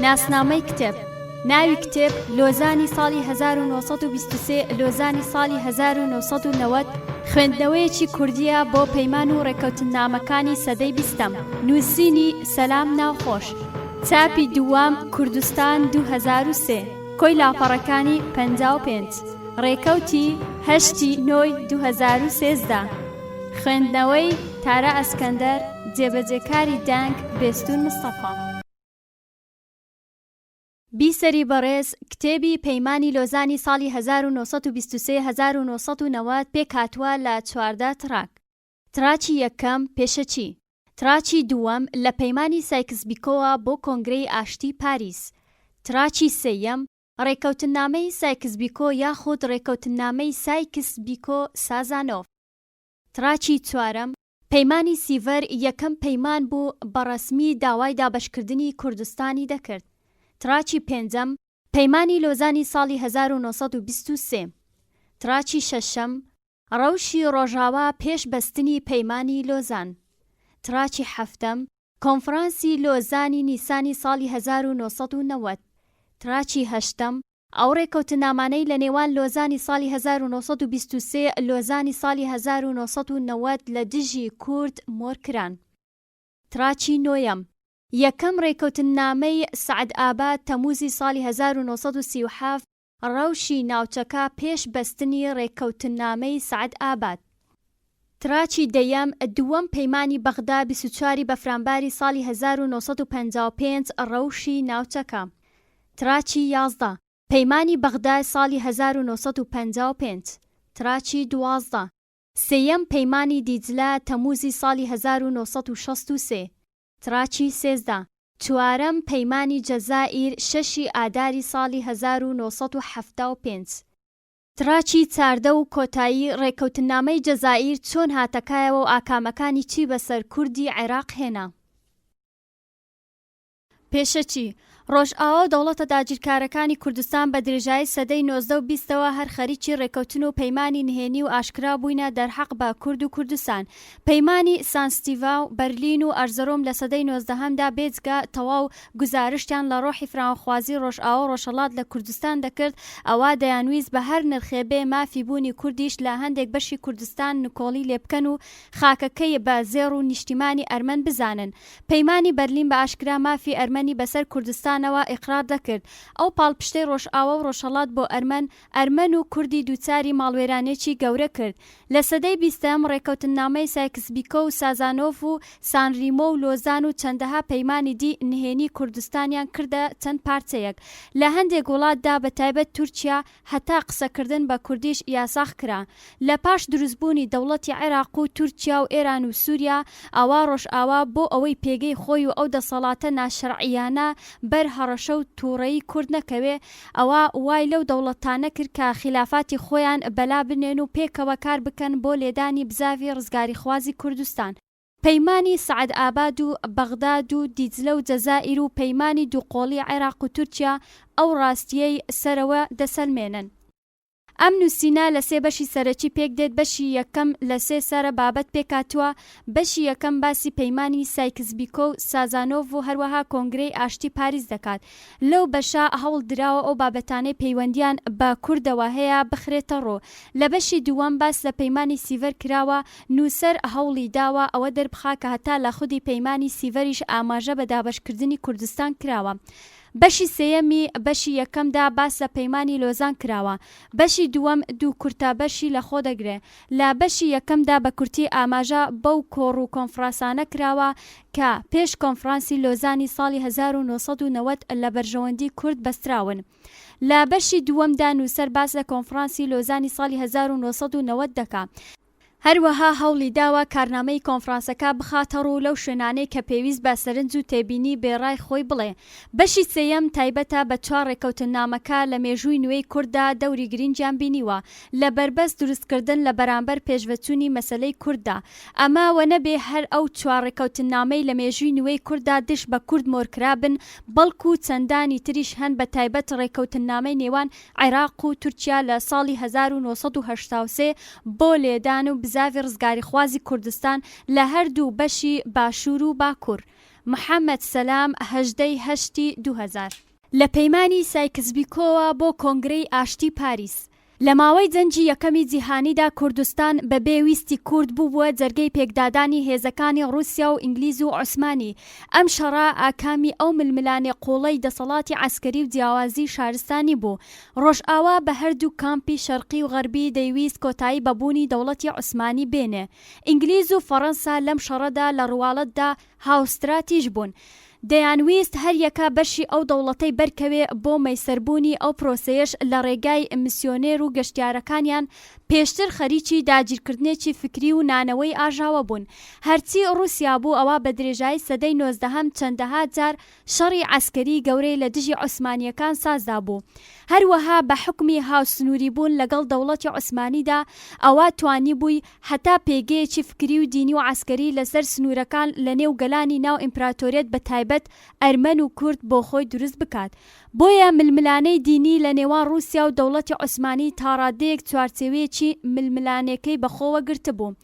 ناسنامەی کتێب، ناوی کتێب، لۆزانی ساڵی 1923 لۆزانی ساڵی 1990، خوێندنەوەیەکی کوردییە بۆ پەیمان و ڕێککەوتننامەکانی سەدەی بیستەم، نووسینی، سەلام ناوخۆش، چاپی دووەم، کوردستان 2003، کۆی لاپەڕەکانی، 55، ڕێکەوتی، هەشتی نۆی 2013. خوێندنەوەی، تارا ئەسکەندەر، جێبەجێکاری دەنگ، بێستوون مستەفا. بیسەری بەڕێز، کتێبی پەیمانی لۆزانی ساڵی 1923 1990 پێکهاتووە لە 14 تراک. تراکی یەکەم، پێشەکی. تراکی دووەم، لە پەیمانی سایکس بیکۆوە بۆ کۆنگرەی ئاشتی پاریس. تراکی سێیەم، ڕێککەوتننامەی سایکس بیکۆ یاخود ڕێککەوتننامەی سایکس بیکۆ سازانۆف. تراکی چوارەم، پەیمانی سیڤەر یەکەم پەیمان بوو بە ڕەسمی داوای دابەشکردنی کوردستانی دەکرد. تراکی پێنجەم، پەیمانی لۆزانی ساڵی 1923. تراکی شەشەم، ڕەوشی ڕۆژاوا پێش بەستنی پەیمانی لۆزان. تراکی حەفتەم، کۆنفرانسی لۆزانی نیسانی ساڵی 1990. تراکی هەشتەم، ئەو ڕێکەوتنامانەی لە نێوان لۆزانی ساڵی 1923 لۆزانی ساڵی 1990 لە دژی کورد مۆر کران. تراکی نۆیەم، یەکەم ڕێکەوتننامەی سەعدئاباد تەمووزی ساڵی 1937 ڕەوشی ناوچەکە پێش بەستنی ڕێککەوتننامەی سەعد ئاباد. تراکی دەیەم، دووەم پەیمانی بەغدا 24 ی بەفرانباری ساڵی 1955 ڕەوشی ناوچەکە. تراکی 11، پەیمانی بەغدای ساڵی 1955. تراکی 12، سێیەم پەیمانی دیجلە تەمووزی ساڵی 1963. تراکی 13، چوارەم پەیمانی جەزائیر شەشی ئاداری ساڵی 1975. تراکی چاردە و کۆتایی ڕێککەوتننامەی جەزائیر چۆن هاتەکایەوە و ئاکامەکانی چی بەسەر کوردی عێراق هێنا؟ پێشەکی، ڕۆژئاوا و دەوڵەتە داگیرکارەکانی کوردستان بە درێژایی سەدەی 19 و بیستەوە هەر خەریکی ڕێککەوتن و پەیمانی نهێنی و ئاشکرا بووینە دەرحەق بە کورد و کوردستان. پەیمانی سانستیڤا و بەرلین و ئەرزەرۆم لە سەدەی نۆزدەهەمدا بێجگە تەواو گوزارشتیان لە ڕۆحی فراوانخوازی ڕۆژئاوا و ڕۆژهەڵات لە کوردستان دەکرد ئەوا دەیانویست بە هەر نرخێ بێ مافی بوونی کوردیش لە هەندێک بەشی کوردستان نکۆڵی لێبکەن و خاکەکەی بە زێڕ و نیشتیمانی ئەرمەن بزانن. پەیمانی بەرلین بە ئاشکرا مافی ئەرمەنی بەسەر کوردستانەوە ئیقرار دەکرد. ئەو پاڵپشتەی ڕۆژئاوا و ڕۆژهەڵات بۆ ئەرمەن، ئەرمەن و کوردی دووچاری ماڵوێرانیەکی گەورە کرد. لە سەدەی بیستەم ڕێکەوتننامەی سایکسبیکۆ و سازانۆف و سان ریمۆ و لۆزان و چەندەها پەیمانی دی نهێنی کوردستانیان کردە چەند پارچەیەک. لە هەندێک وڵاتدا بە تایبەت تورکیا هەتا قسەکردن بە کوردیش یاساغ کرا. لە پاش دروستبوونی دەوڵەتی عێراق و تورکیا و ئێران و سوریا، ئەوا ڕۆژئاوا بۆ ئەوەی پێگەی خۆی و ئەو دەسەڵاتە ناشەرعییانە بەر هەڕەشە و توڕەیی کورد نەکەوێ، ئەوا وای لەو دەوڵەتانە کرد کە خیلافاتی خۆیان بەلا بنێن و پێکەوە کار بکەن بۆ لێدانی بزاڤی ڕزگاریخوازی کوردستان. پەیمانی سەعد ئاباد و بەغداد و دیجلە و جەزائیر و پەیمانی دووقۆڵی عێراق و تورکیا ئەو ڕاستییەی سەرەوە دەسەلمێنن. ئەم نووسینە لە سێ بەشی سەرەکی پێک دێت، بەشی یەکەم لە سێ سەرە بابەت پێکهاتووە، بەشی یەکەم باسی پەیمانی سایکس بیکۆ و سازانۆڤ و هەروەها کۆنگرەی ئاشتی پاریس دەکات. لەو بەشە هەوڵ دراوە ئەو بابەتانەی پەیوەندییان بە کوردەوە هەیە بخرێتە ڕوو. لە بەشی دووەم باس لە پەیمانی سیڤەر کراوە، نووسەر هەوڵی داوە ئەوە دەربخا کە هەتا لە خودی پەیمانی سیڤەریش ئاماژە بە دابەشکردنی کوردستان کراوە. بەشی سێیەمی بەشی یەکەمدا باس لە پەیمانی لۆزان کراوە. بەشی دووەم دوو کورتە بەشی لە خۆ دەگرێ. لە بەشی یەکەمدا بە کورتی ئاماژە بەو کۆڕ و کۆنفراسانە کراوە کە پێش کۆنفرانسی لۆزانی ساڵی 1990 لە بەرژەوەندی کورد بەستراون. لە بەشی دووەمدا نووسەر باس لە کۆنفرانسی لۆزانی ساڵی 1990 دەکا. هەروەها هەوڵی داوە کارنامەی کۆنفرانسەکە بخاتەڕوو لەو شوێنانەی کە پێویست بە سەرنج و تێبینی بێ ڕای خۆی بڵێ. بەشی سێیەم تایبەتە بە چوار ڕێککەوتننامەکە لە مێژووی نوێی کورددا دەوری گرینگیان بینیوە لە بەربەست دروستکردن لە بەرامبەر پێشڤەچوونی مەسەلەی کورددا. ئەمە وەنەبێ هەر ئەو چوار ڕێککەوتننامەی لە مێژووی نوێی کورددا دژ بە کورد مۆرکرابن بەڵکو چەندانی تریش هەن بە تایبەت ڕێککەوتننامەی نێوان عێراق و تورکیا لە ساڵی 1983 بۆ لێدان و بزاڤی ڕزگاریخوازی کوردستان لە هەردوو بەشی باشوور و باکوور. محەمەد سەلام، 18 ی هەشتی 2000. لە پەیمانی سایکس-بیکۆوە بۆ کۆنگرەی ئاشتی پاریس. لە ماوەی جەنگی یەکەمی جیهانیدا کوردستان بە بێ ویستی کورد بووبووە جەرگەی پێکدادانی هێزەکانی ڕووسیا و ئینگلیز و عوسمانی. ئەم شەڕە ئاکامی ئەو ململانێ قووڵەی دەسەڵاتی عەسکەری و جیاوازی شارستانی بوو. ڕۆژئاوا بە هەردوو کامپی شەرقی و غەربی دەیویست کۆتایی بە بوونی دەوڵەتی عوسمانی بێنێ. ئینگلیز و فەڕەنسا لەم شەڕەدا لە ڕواڵەتدا هاوستراتیژ بوون. دەیانویست هەریەکە بەشی ئەو دەوڵەتەی بەرکەوێ بۆ مەیسەربوونی ئەو پرۆسەیەش لە ڕێگای مسیۆنێر و گەشتیارەکانیان پێشتر خەریکی داگیرکردنێکی فکری و نانەوەی ئاژاوە بوون. هەرچی ڕووسیا بوو ئەوا بە درێژایی سەدەی نۆزدەهەم چەندەها جار شەڕی عەسکەری گەورەی لە دژی عوسمانییەکان سازدابوو. هەروەها بە حوکمی هاوسنووری بوون لەگەڵ دەوڵەتی عوسمانیدا ئەوا توانیبووی هەتا پێگەیەکی فکری و دینی و عەسکەری لەسەر سنوورەکان لە نێو گەلانی ناو ئیمپراتۆریەت بە تایبەت ئەرمەن و کورد بۆ خۆی دروست بکات. بۆیە ململانێی دینی لە نێوان ڕووسیا و دەوڵەتی عوسمانی تاڕادەیەک چوارچێوەیەکی ململانێکەی بەخۆوە گرتبوو.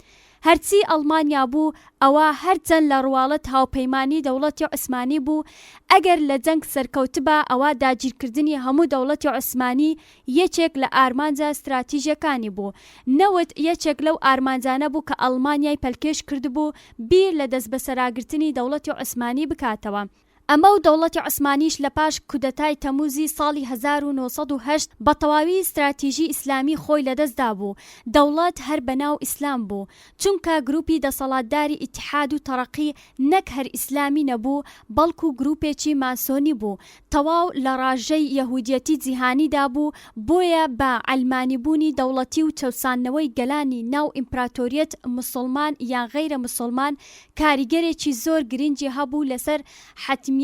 هەرچی ئەڵمانیا بوو ئەوا هەرچەند لە ڕواڵەت هاوپەیمانی دەوڵەتی عوسمانی بوو، ئەگەر لە جەنگ سەرکەوتبا ئەوا داگیرکردنی هەموو دەوڵەتی عوسمانی یەکێک لە ئارمانجە ستراتیژەکانی بوو. نەوت یەکێک لەو ئارمانجانە بوو کە ئەڵمانیای پەلکێش کردبوو بیر لە دەستبەسەراگرتنی دەوڵەتی عوسمانی بکاتەوە. ئەمە و دەوڵەتی عوسمانیش لە پاش کودەتای تەموزی ساڵی 1908 بە تەواوی ستراتیژی ئیسلامی خۆی لەدەست دابوو، دەوڵەت هەر بە ناو ئیسلام بوو، چونکە گروپی دەسەڵاتداری ئیتیحاد و تەڕەقی نەک هەر ئیسلامی نەبوو بەڵکو گروپێکی ماسۆنی بوو تەواو لە ڕاژەی یەهودیەتی جیهانیدا بوو، بۆیە بە عەلمانیبوونی دەوڵەتی و چەوساندنەوەی گەلانی ناو ئیمپراتۆریەت موسوڵمان یان غەیرە موسوڵمان کاریگەرێکی زۆر گرنگی هەبوو لەسەر حەتمیەتی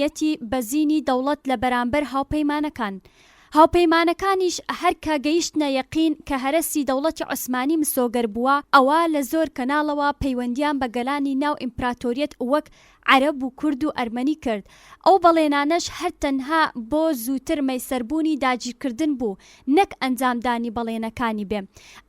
بەزینی دەوڵەت لە بەرامبەر هاوپەیمانەکان. هاوپەیمانەکانیش هەر کە گەیشتنە یەقین کە هەرەسی دەوڵەتی عوسمانی مسۆگەر بووە ئەوا لە زۆر کەناڵەوە پەیوەندیان بە گەلانی ناو ئیمپراتۆریەت وەک عەرەب و کورد و ئەرمەنی کرد. ئەو بەڵێنانەش هەر تەنها بۆ زووتر مەیسەربوونی داگیرکردن بوو نەک ئەنجامدانی بەڵێنەکانی بێ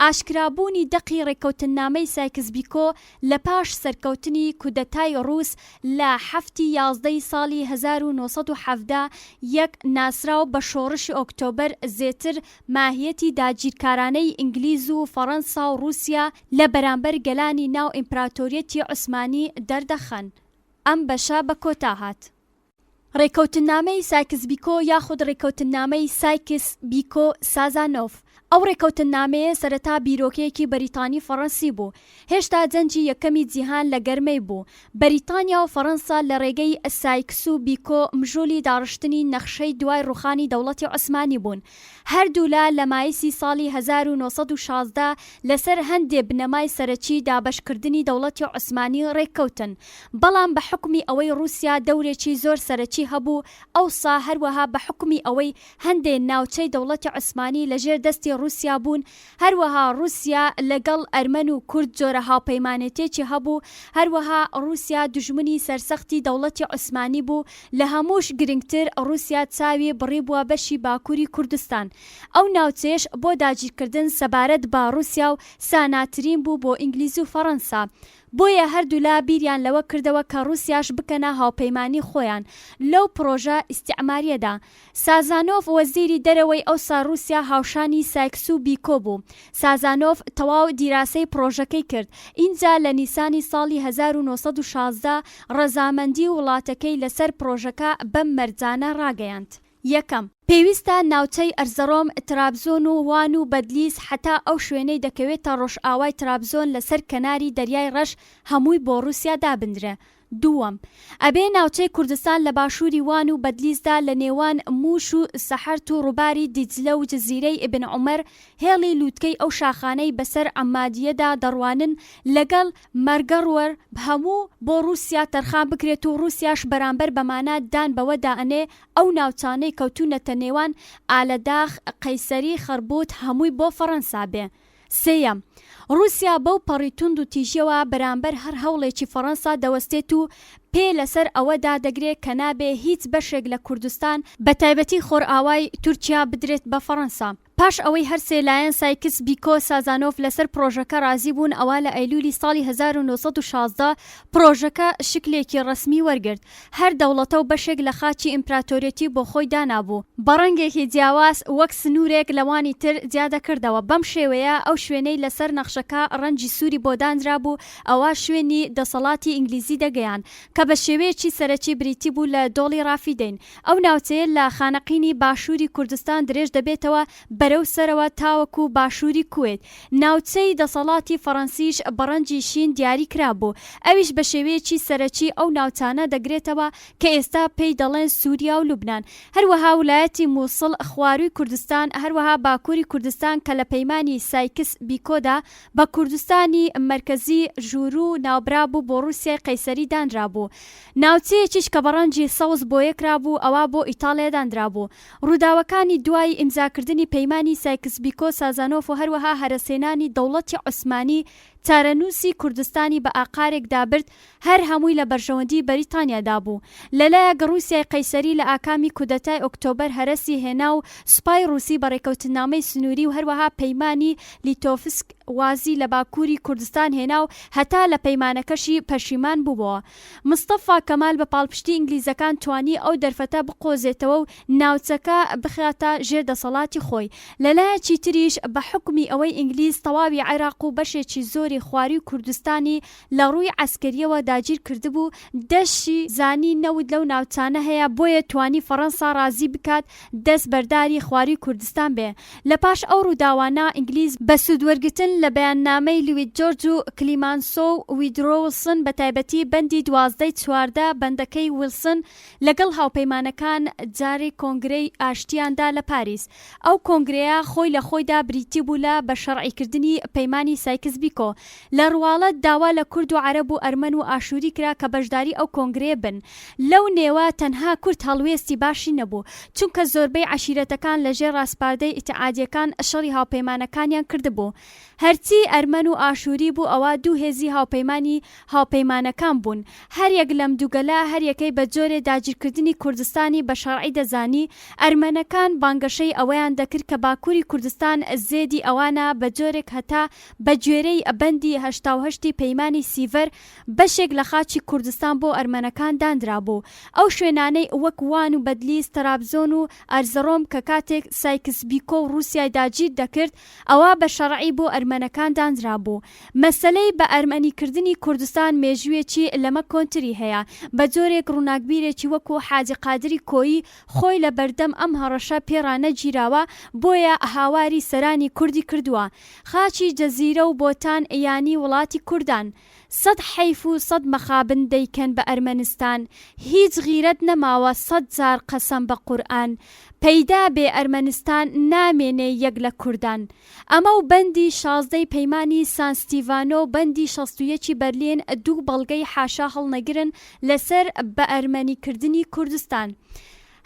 ئاشکرابوونی دەقی ڕێککەوتننامەی سایکس بیکۆ لە پاش سەرکەوتنی کودەتای ڕووس لە حەفتی یازدەی ساڵی 1917 یەک ناسراو بە شۆڕشی ئۆکتۆبەر زێتر ماهیەتی داگیرکارانەی ئینگلیز و فەڕەنسا و ڕووسیا لە بەرامبەر گەلانی ناو ئیمپراتۆریەتی عوسمانی دەردەخەن. ئەم بەشە بە کۆتا هات. ڕێکەوتننامەی سایکس-بیکۆ یاخود ڕێکەوتننامەی سایکس، بیکۆ، سازانۆف. ئەو ڕێکەوتننامەیە سەرەتا بیرۆکەیەکی بەریتانی فەڕەنسی بوو. هێشتا جەنگی یەکەمی جیهان لە گەرمەی بوو. بەریتانیا و فەڕەنسا لە ڕێگەی سایکس و بیکۆ مژوولی داڕشتنی نەخشەی دوای ڕووخانی دەوڵەتی عوسمانی بوون. هەردوولا لە مایسی ساڵی 1916 لەسەر هەندێ بنەمای سەرەکی دابەشکردنی دەوڵەتی عوسمانی ڕێککەوتن. بەڵام بە حوکمی ئەوەی ڕووسیا دەورێکی زۆر سەرەکی هەبوو ئەوسا، هەروەها بە حوکمی ئەوەی هەندێ ناوچەی دەوڵەتی عوسمانی لە ژێر دەستی ڕووسیا بوون، هەروەها ڕووسیا لە گەڵ ئەرمەن و کورد جۆرە هاوپەیمانێتێکی هەبوو، هەروەها ڕووسیا دوژمنی سەرسەختی دەوڵەتی عوسمانی بوو، لە هەمووش گرنگتر ڕووسیا چاوی بڕیبووە بەشی باکووری کوردستان. ئەو ناوچەیەش بۆداگیرکردن سەبارەت بە ڕووسیا و ساناترین بوو بۆ ئینگلیز و فەڕەنسا. بۆیە هەردوولا بیریان لەوە کردەوە کە ڕووسیاش بکەنە هاوپەیمانی خۆیان لەو پڕۆژە ئیستیعماریەدا. سازانۆف وەزیری دەرەوەی ئەوسا ڕووسیا هاوشانی سایکس و بیکۆ بوو. سازانۆف تەواو دیراسەی پڕۆژەکەی کرد ئینجا لە نیسانی ساڵی 1916 ڕەزامەندی وڵاتەکەی لەسەر پڕۆژەکە بەم مەرجانە ڕاگەیاند. یەکەم، پێویستە ناوچەی ئەرزەڕۆم، ترابزۆن و وان و بەدلیس حەتا ئەو شوێنەی دەکەوێتە ڕۆژئاوای ترابزۆن لەسەر کەناری دەریای ڕەش هەمووی بۆ ڕووسیا دابنرێ. دووەم، ئەبێ ناوچەی کوردستان لە باشووری وان و بەدلیسدا لە نێوان مووش و سەحەرت و ڕووباری دیجلە و جزیرەی ئیبن عومەر هێڵی لووتکەی ئەو شاخانەی بەسەر عەمادییەدا دەڕوانن لەگەڵ مەرگەڕوەر هەموو بۆ ڕووسیا تەرخان بکرێت و ڕووسیاش بەرامبەر بەمانە دان بەوەدا ئەنێ ئەو ناوچانەی کەوتوونەتە نێوان ئالەداخ، قەیسەری، خەڕبووت هەمووی بۆ فەڕەنسا بێ. سێیەم، ڕووسیا بەو پەڕی توند و تیژیەوە بەرامبەر هەر هەوڵێکی فەڕەنسا دەوەستێت و پێ لەسەر ئەوە دادەگرێ کە نابێ هیچ بەشێک لە کوردستان، بەتایبەتی خۆرئاوای تورکیا بدرێت بە فەڕەنسا. پاش ئەوەی هەرسێ لایەن سایکس بیکۆ سازانۆف لەسەر پڕۆژەکە ڕازی بوون ئەوا لە ئەیلولی ساڵی 1916 پڕۆژەکە شکلێکی ڕەسمی وەرگرت هەر دەوڵەتە و بەشێک لە خاچی ئیمپراتۆریەتی بۆ خۆی دانابوو بە ڕەنگێکی جیاواز وەک سنوورێک لەوانی تر جیا دەکردەوە بەم شێوەیە ئەو شوێنەی لەسەر نەخشەکە ڕەنگی سووری بۆ دانرابوو ئەوا شوێنی دەسەڵاتی ئینگلیزی دەگەیاند کە بە شێوەیەکی سەرەکی بریتی بوو لە دۆڵی ڕافیدەین ئەو ناوچەیە لە خانەقینی باشووری کوردستان درێژ دەبێتەوە بەرەو سەرەوە تاوەکو باشووری کوەیت. ناوچەی دەسەڵاتی فەڕەنسیش بە ڕەنگی شین دیاری کرابوو، ئەویش بە شێوەیەکی سەرەکی ئەو ناوچانە دەگرێتەوە کە ئێستا پێی دەڵێن سووریا و لوبنان، هەروەها ولایەتی موسڵ، خوارووی کوردستان، هەروەها باکووری کوردستان کە لە پەیمانی سایکس بیکۆدا بە کوردستانی مەرکەزی ژووروو ناوبرابوو بۆ ڕووسیای قەیسەری دانرابوو. ناوچەیەکیش کە بە ڕەنگی سەوز بۆیەکرابوو ئەوا بۆ ئیتاڵیا دانرابوو. ڕووداوەکانی دوای ئیمزاکردنی پەیمانی سایکس-بیکۆ سازانۆف و هەروەها هەرەسهێنانی دەوڵەتی عوسمانی چارەنووسی کوردستانی بە ئاقارێکدا برد هەر هەمووی لە بەرژەوەندی بەریتانیادا بوو. لەلایەک ڕووسیای قەیسەری لە ئاکامی کودەتای ئۆکتۆبەر هەرەسی هێنا و سوپای ڕووسی بە ڕێکەوتننامەی سنووری و هەروەها پەیمانی لیتۆفسک وازی لە باکووری کوردستان هێنا و هەتا لە پەیمانەکەشی پەشیمان بووبۆوە. مستەفا کەمال بە پاڵپشتی ئینگلیزەکان توانی ئەو دەرفەتە بقۆزێتەوە و ناوچەکە بخاتە ژێر دەسەڵاتی خۆی. لەلایەکی تریش بە حوکمی ئەوەی ئینگلیز تەواوی عێراق و بەشێکی زۆری خوارووی کوردستانی لە ڕووی عەسکەرییەوە داگیر کردبوو، دەشی زانی نەوت لەو ناوچانە هەیە، بۆیە توانی فەڕەنسا ڕازی بکات دەست بەرداری خوارووی کوردستان بێ. لە پاش ئەو ڕووداوانە ئینگلیز بە سوود وەرگرتن لە بەیاننامەی لوید جۆرج و کلیمانسۆ و ویدرۆ وڵسن بە تایبەتی بەندی دوازدەی 14 بەندەکەی ویڵسن لەگەڵ هاوپەیمانەکان جارێ کۆنگرەی ئاشتیان دا لە پاریس. ئەو کۆنگرەیە خۆی لە خۆیدا بریتی بوو لە بە شەڕعیکردنی پەیمانی سایکس بیکۆ. لە ڕواڵەت داوا لە کورد و عەرەب و ئەرمەن و ئاشووری کرا کە بەشداری ئەو کۆنگرەیە بن. لەو نێوە تەنها کورد هەڵوێستی باشی نەبوو، چونکە زۆربەی عەشیرەتەکان لە ژێر ڕاسپاردەی ئیتعادیەکان شەڕی هاوپەیمانەکانیان کردبوو. هەرچی ئەرمەن و ئاشووری بوو ئەوا دوو هێزی هاوپەیمانی هاوپەیمانەکان بوون. هەر یەک لەم دوو گەلە هەر یەکەی بە جۆرێ داگیرکردنی کوردستانی بە شەڕعی دەزانی، ئەرمەنەکان بانگەشەی ئەوەیان دەکرد کە باکووری کوردستان زێدی ئەوانە بە جۆرێک هەتا بە گوێرەی بەندی 88 ی پەیمانی سیڤەر بەشێک لە خاکی کوردستان بۆ ئەرمەنەکان دانرابوو. ئەو شوێنانەی وەک وان و بەدلیس، تەرابزۆن و ئەرزەڕۆم کە کاتێک سایکس بیکۆ ڕووسیای داگیر دەکرد ئەوا بە شەڕعی بۆ ئەرمەنەکان دانرابوو. مەسەلەی بە ئەرمەنیکردنی کوردستان مێژوویەکی لەمە کۆنتری هەیە. بە جۆرێک ڕووناکبیرێکی وەکوو حاجی قادری کۆیی خۆی لە بەردەم ئەم هەڕەشە پێ ڕانەگیراوە بۆیە هاواری سەرانی کوردی کردووە. خاکی جزیرە و بۆتان یانی وڵاتی کوردان. سەد حەیف و سەد مەخابن دەیکەن بە ئەرمەنستان هیچ غیرەت نەماوە سەد جار قەسەم بە قورئان پەیدا بێ ئەرمەنستان نامێنێ یەک لە کوردان ئەمە و بەندی شازدەی پەیمانی سان ستیڤانۆ و بەندی شەست و یەکی بەرلین دوو بەڵگەی حاشا هەڵنەگرن لەسەر بە ئەرمەنی کردنی کوردستان.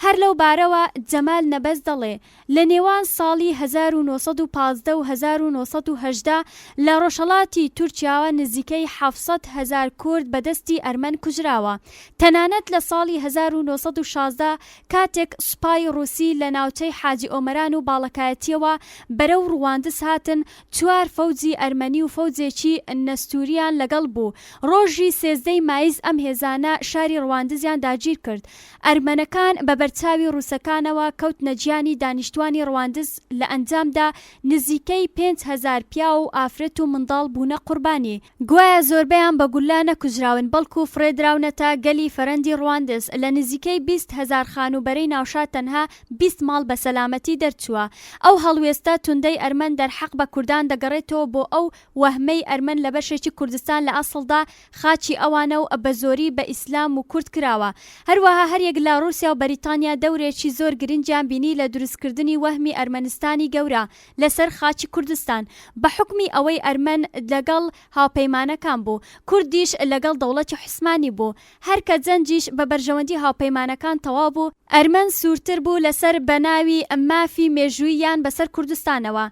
هەر لەو بارەوە جەمال نەبەز دەڵێ، لە نێوان ساڵی 1915 و 1918 لە ڕۆژهەڵاتی تورکیاوە نزیکەی 700,000 کورد بە دەستی ئەرمەن کوژراوە. تەنانەت لە ساڵی 1916 کاتێک سوپای ڕووسی لە ناوچەی حاجی ئۆمەران و باڵەکایەتییەوە بەرەو ڕواندز هاتن، چوار فەوجی ئەرمەنی و فەوجێکی نەستووریان لەگەڵ بوو. ڕۆژی سێزدەی مایز ئەم هێزانە شاری ڕواندزیان داگیر کرد. ئەرمەنەکان بە بەرچاوی ڕووسەکانەوە کەوتنە گیانی دانیشتوانی ڕواندز لە ئەنجامدا نزیکەی 5000 پیاو و ئافرەت و منداڵ بوونە قوربانی، گوایە زۆربەیان بە گوللە نەکوژراون بەڵکو فڕێدراونەتە گەلی فەرەندی ڕواندز، لە نزیکەی 20,000 خانووبەرەی ناوشار تەنها 20 ماڵ بە سەلامەتی دەرچووە. ئەو هەڵوێستە توندەی ئەرمەن دەرحەق بە کوردان دەگەڕێتەوە بۆ ئەو وەهمەی ئەرمەن لە بەشێکی کوردستان لە ئەسڵدا خاکی ئەوانە و بە زۆری بە ئیسلام و کورد کراوە. هەروەها هەریەک لە ڕوسیا و بەریتانیا دەورێکی زۆر گرنگیان بینی لە دروستکردنی وەهمی ئەرمەنستانی گەورە لەسەر خاکی کوردستان بە حوکمی ئەوەی ئەرمەن لەگەڵ هاوپەیمانەکان بوو کوردیش لەگەڵ دەوڵەتی عوسمانی بوو هەر کە جەنگیش بە بەرژەوەندی هاوپەیمانەکان تەواو بوو ئەرمەن سوورتر بوو لەسەر بەناوی مافی مێژووییان بەسەر کوردستانەوە.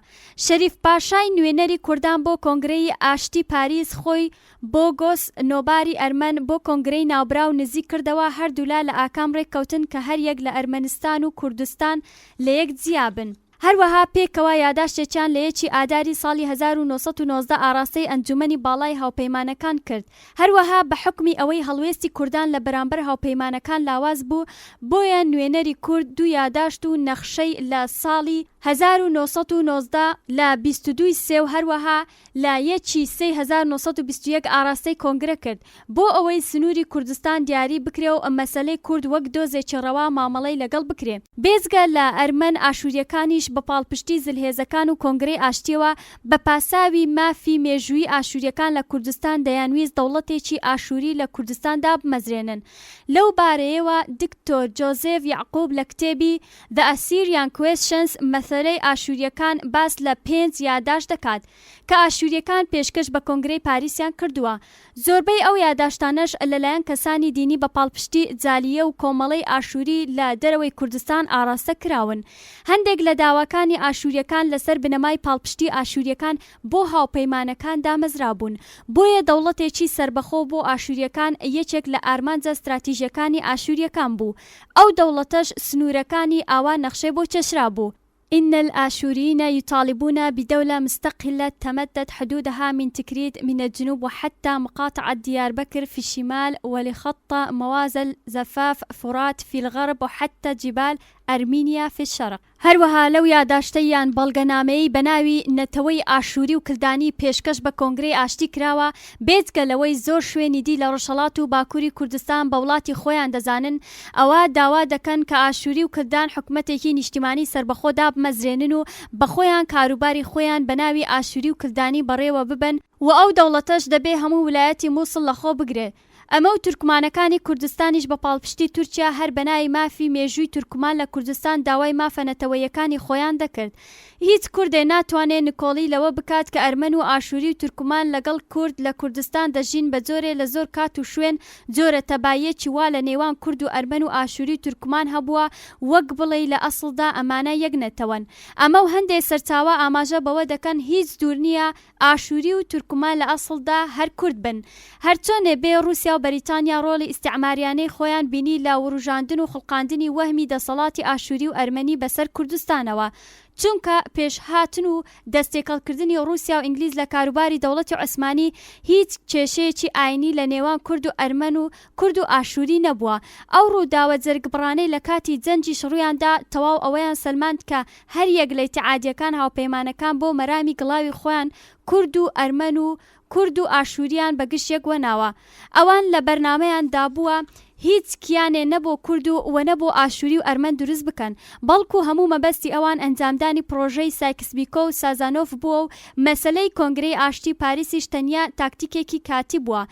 شەریف پاشای نوێنەری کوردان بۆ کۆنگرەی ئاشتی پاریس خۆی بۆگۆس نۆباری ئەرمەن بۆ کۆنگرەی ناوبراو نزیک کردەوە هەردوولا لە ئاکام رێککەوتن کە هەریەک لە ئەرمەنستان و کوردستان لەیەک جیا بن. هەروەها پێکەوە یاداشتێکیان لە یەکی ئاداری ساڵی 1919 ئاڕاستەی ئەنجومەنی باڵای هاوپەیمانەکان کرد. هەروەها بە حوکمی ئەوەی هەڵوێستی کوردان لە بەرامبەر هاوپەیمانەکان لاواز بوو، بۆیە نوێنەری کورد دوو یاداشت و نەخشەی لە ساڵی 1919 لە 22 ی سێ و هەروەها لە یەک ی سێی 1921 ئاراستەی کۆنگرە کرد بۆ ئەوەی سنووری کوردستان دیاری بکرێ و مەسەلەی کورد وەک دۆزێکی ڕەوا مامەڵەی لەگەڵ بکرێ. بێجگە لە ئەرمەن ئاشوورییەکانیش بە پاڵپشتی زلهێزەکان و کۆنگرەی ئاشتییەوە بە پاساوی مافی مێژوویی ئاشوورییەکان لە کوردستان دەیانویست دەوڵەتێکی ئاشووری لە کوردستان دابمەزرێنن. لەو بارەیەوە دکتۆر جۆزێف یەعقوب لە کتێبی، The Assyrian Questions، مەسەلەی ئاشوورییەکان باس لە پێنج یاداشت دەکات کە ئاشوورییەکان پێشکەش بە کۆنگرەی پاریسیان کردووە. زۆربەی ئەو یاداشتانەش لەلایەن کەسانی دینی بە پاڵپشتی جالییە و کۆمەڵەی ئاشووری لە دەرەوەی کوردستان ئاڕاستە کراون. هەندێک لە داواکانی ئاشوورییەکان لەسەر بنەمای پاڵپشتی ئاشوورییەکان بۆ هاوپەیمانەکان دامەزرابوون. بۆیە دەوڵەتێکی سەربەخۆ بۆ ئاشوورییەکان یەکێک لە ئارمانجە ستراتیژییەکانی ئاشوورییەکان بوو. ئەو دەوڵەتەش سنوورەکانی ئاوا نەخشەی بۆ کێشرابوو. ان الآشوريين يطالبون بدولة مستقلة تمدد حدودها من تكريت من الجنوب وحتى مقاطعة ديار بكر في الشمال ولخط موازل زفاف فرات في الغرب وحتى جبال أرمينيا في الشرق. هەروەها لەو یاداشتەی یان بەڵگەنامەیەی بەناوی نەتەوەی ئاشووری و کلدانی پێشکەش بە کۆنگرەی ئاشتی کراوە، بێجگە لەوەی زۆر شوێنی دی لە ڕۆژهەڵات و باکووری کوردستان بە وڵاتی خۆیان دەزانن، ئەوا داوا دەکەن کە ئاشووری و کلدان حکومەتێکی نیشتیمانی سەربەخۆ دابمەزرێنن و بەخۆیان کاروباری خۆیان بەناوی ئاشووری و کلدانی بەڕێوە ببەن و ئەو دەوڵەتەش دەبێ هەموو ولایەتی موسڵ لەخۆ بگرێ. ئەمە و تورکمانەکانی کوردستانیش بە پاڵپشتی تورکیا هەر بەناوی مافی مێژووی تورکمان لە کوردستان داوای مافە نەتەوەییەکانی خۆیان دەکرد. هیچ کوردێ ناتوانێ نکۆڵی لەوە بکات کە ئەرمەن و ئاشوری و تورکمان لەگەڵ کورد لە کوردستان دەژین بە جۆرێ لە زۆر کات و شوێن جۆرە تەباییەکی وا لە نێوان کورد و ئەرمەن و ئاشوری و تورکمان هەبووە وەک بڵێی لە ئەسڵدا ئەمانە یەک نەتەوەن. ئەمە و هەندێ سەرچاوە ئاماژە بەوە دەکەن هیچ دوور نییە ئاشوری و تورکمان لە ئەسڵدا هەر کورد بن. هەرچۆنێ بێ ڕوسیا و بەریتانیا ڕۆڵی ئیستیعماریانەی خۆیان بینی لە وروژاندن و خوڵقاندنی وەهمی دەسەڵاتی ئاشوری و ئەرمەنی بەسەر کوردستانەوە. چونکە پێش هاتن و دەست تێکەڵ کردنی ڕوسیا و ئینگلیز لە کاروباری دەوڵەتی عوسمانی هیچ کێشەیەکی ئاینی لە نێوان کورد و ئەرمەن و کورد و ئاشوری نەبووە. ئەو ڕووداوە جەرگبڕانەی لە کاتی جەنگیش ڕوویان دا تەواو ئەوەیان سەلماند کە هەر یەک لە ئیتیعادیەکان هاوپەیمانەکان بۆ مەرامی گڵاوی خۆیان کورد و ئەرمەن و کورد و ئاشوریان بە گشت یەک وەناوە. ئەوان لە بەرنامەیان دابووە هیچ کیانێ نە بۆ کورد و وە نە بۆ ئاشوری و ئەرمەن دروست بکەن بەڵکو هەموو مەبەستی ئەوان ئەنجامدانی پڕۆژەی سایکس-بیکۆ و سازانۆف بووە و مەسەلەی کۆنگرەی ئاشتی پاریسیش تەنیا تاکتیکێکی کاتی بووە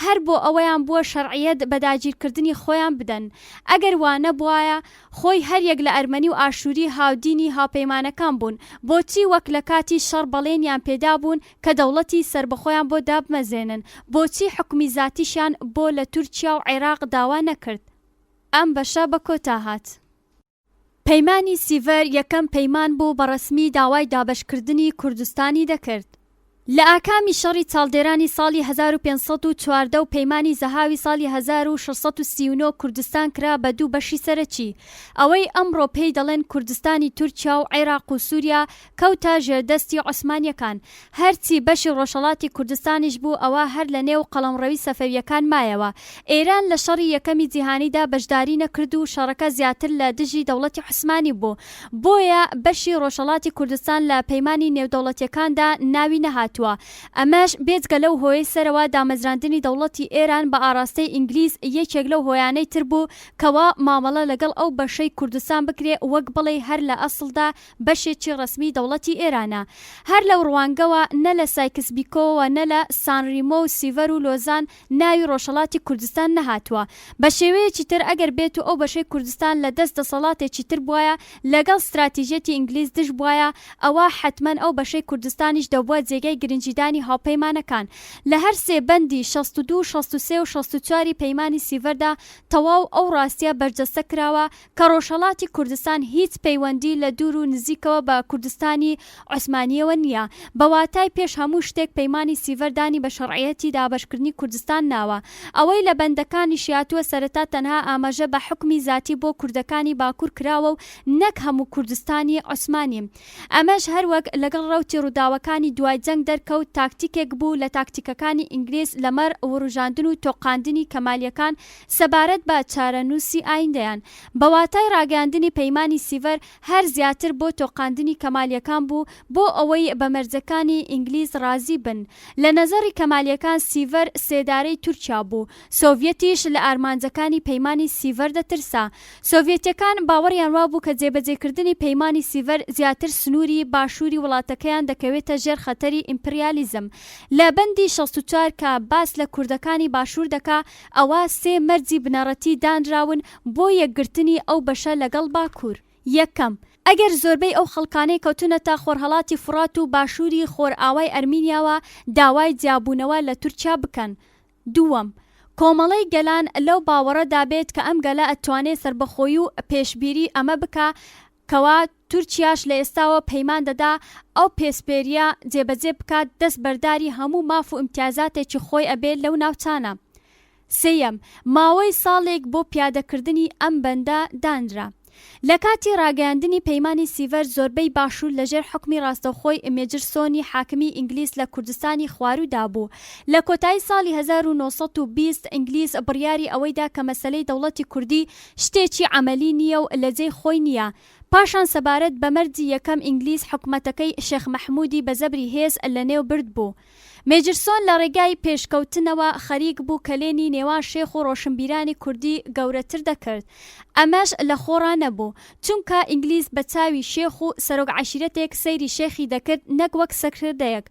هەر بۆ ئەوەیان بووە شەرعیەت بە داگیرکردنی خۆیان بدەن ئەگەر وا نەبوایە خۆی هەر یەک لە ئەرمەنی و ئاشوری هاودینی هاوپەیمانەکان بوون، بۆچی وەک لە کاتی شەڕ بەڵێنیان پێدابوون کە دەوڵەتی سەربەخۆیان بۆ دابمەزرێنن، بۆچی حوکمی زاتیشیان بۆ لە تورکیا و عێراق داوا نەکرد؟ ئەم بەشە بە کۆتا هات. پەیمانی سیڤەر یەکەم پەیمان بوو بە ڕەسمی داوای دابەشکردنی کوردستانی دەکرد. لە ئاکامی شەڕی چاڵدێرانی ساڵی 1514 و پەیمانی زەهاوی ساڵی 1639 کوردستان کرا بە دوو بەشی سەرەکی. ئەوەی ئەمڕۆ پێی دەڵێن کوردستانی تورکیا و عێراق و سوریا کەوتە ژێردەستی عوسمانیەکان. هەرچی بەشی ڕۆژهەڵاتی کوردستانیش بوو ئەوا هەر لە نێو قەڵەمڕەوی سەفەویەکان مایەوە. ئێران لە شەڕی یەکەمی جیهانیدا بەشداری نەکرد و شەڕەکە زیاتر لە دژی دەوڵەتی عوسمانی بوو. بۆیە بەشی ڕۆژهەڵاتی کوردستان لە پەیمانی نێودەوڵەتیەکاندا ناوی نەهاتووە. ئەمەش بێجگە لەو هۆیەی سەرەوە دامەزراندنی دەوڵەتی ئێران بە ئاڕاستەی ئینگلیز یەکێک لەو هۆیانەی تر بوو کەوا مامەڵە لەگەڵ ئەو بەشەی کوردستان بکرێ وەک بڵێی هەر لە ئەسڵدا بەشێکی ڕەسمی دەوڵەتی ئێرانە. هەر لەو ڕوانگەوە نە لە سایکس بیکۆ و نە لە سان ریمۆ و سیڤەر و لۆزان ناوی ڕۆژهەڵاتی کوردستان نەهاتووە. بە شێوەیەکی تر ئەگەر بێتو ئەو بەشەی کوردستان لە دەست دەسەڵاتێکی تر بوایە لەگەڵ ستراتیژیەتی ئینگلیز دژ بوایە ئەوا حەتمەن ئەو بەشەی کوردستانیش دەبووە جێگای. گرنگیدانی هاوپەیمانەکان. لە هەر سێ بەندی 62، 63 و 64 ی پەیمانی سیڤەردا تەواو ئەو ڕاستیە بەرجەستە کراوە کە ڕۆژهەڵاتی کوردستان هیچ پەیوەندی لە دوور و نزیکەوە بە کوردستانی عوسمانییەوە نییە. بە واتای پێش هەموو شتێک پەیمانی سیڤەر دانی بە شەڕعیەتی دابەشکردنی کوردستان ناوە. ئەوەی لە بەندەکانیشی هاتووە سەرەتا تەنها ئاماژە بە حوکمی زاتی بۆ کوردەکانی باکوور کراوە و نەک هەموو کوردستانی عوسمانی. ئەمەش هەروەک لەگەڵ ڕەوتی ڕووداوەکانی دوای جەنگ دەرکەوت تاکتیکێک بوو لە تاکتیکەکانی ئینگلیز لەمەڕ وروژاندن و تۆقاندنی کەمالییەکان سەبارەت بە چارەنووسی ئایندەیان. بە واتای ڕاگەیاندنی پەیمانی سیڤەر هەر زیاتر بۆ تۆقاندنی کەمالییەکان بوو بۆ ئەوەی بە مەرجەکانی ئینگلیز ڕازی بن. لە نەزەڕی کەمالییەکان سیڤەر سێدارەی تورکیا بوو. سۆڤیەتیش لە ئارمانجەکانی پەیمانی سیڤەر دەترسا. سۆڤیەتیەکان باوەڕیان وابوو کە جێبەجێکردنی پەیمانی سیڤەر زیاتر سنووری باشووری وڵاتەکەیان دەکەوێتە ژێر خەتەری ئیمپریالیزم. لە بەندی 64 کە باس لە کوردەکانی باشوور دەکا ئەوا سێ مەرجی بنەڕەتی دانراون بۆ یەکگرتنی ئەو بەشە لەگەڵ باکوور. یەکەم، ئەگەر زۆربەی ئەو خەڵکانەی کەوتونەتە خۆرهەڵاتی فوڕات و باشووری خۆرئاوای ئەرمینیاوە داوای جیابوونەوە لە تورکیا بکەن. دووەم، کۆمەڵەی گەلان لەو باوەڕەدا بێت کە ئەم گەلە ئەتوانێ سەربەخۆیی و پێشبیری ئەمە بکا کەوا تورکیاش لە ئێستاوە پەیمان دەدا ئەو پێسپێریە جێبەجێ بکات دەست بەرداری هەموو ماف و ئیمتیازاتێکی خۆی ئەبێ لەو ناوچانە. سێیەم، ماوەی ساڵێک بۆ پیادەکردنی ئەم بەندە دانرا. لە کاتی ڕاگەیاندنی پەیمانی سیڤەر زۆربەی باشوور لە ژێر حوکمی ڕاستەوخۆی مێجرسۆنی حاکمی ئینگلیز لە کوردستانی خواروو دا بوو. لە کۆتایی ساڵی 1920 ئینگلیز بڕیاری ئەوەی دا کە مەسەلەی دەوڵەتی کوردی شتێکی عەمەلی نییە و لە جێی خۆی نییە. پاشان سەبارەت بە مەرجی یەکەم ئینگلیز حکومەتەکەی شێخ مەحموودی بە زەبری هێز لە نێو برد بوو. مێجرسۆن لە ڕێگای پێشکەوتنەوە خەریک بوو کەلێنی نێوان شێخ و ڕۆشنبیرانی کوردی گەورەتر دەکرد. ئەمەش لە خۆڕا نەبوو. چونکە ئینگلیز بە چاوی شێخ و سەرۆک عەشیرەتێک سەیری شێخی دەکرد نەک وەک سەرکردەیەک.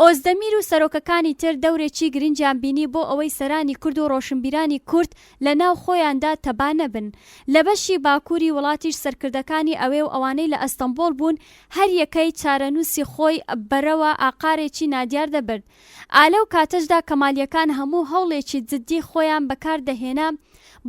ئۆزدەمیر و سەرۆکەکانی تر دەورێکی گرنگیان بینی بۆ ئەوەی سەرانی کورد و ڕۆشنبیرانی کورد لە ناو خۆیاندا تەبا نەبن. لە بەشی باکووری وڵاتیش سەرکردەکانی ئەوێ و ئەوانەی لە ئەستەنبۆڵ بوون هەر یەکەی چارەنووسی خۆی بەرەوە ئاقارێکی نادیار دەبرد. ئا لەو کاتەشدا کەمالییەکان هەموو هەوڵێکی جددی خۆیان بەکار دەهێنا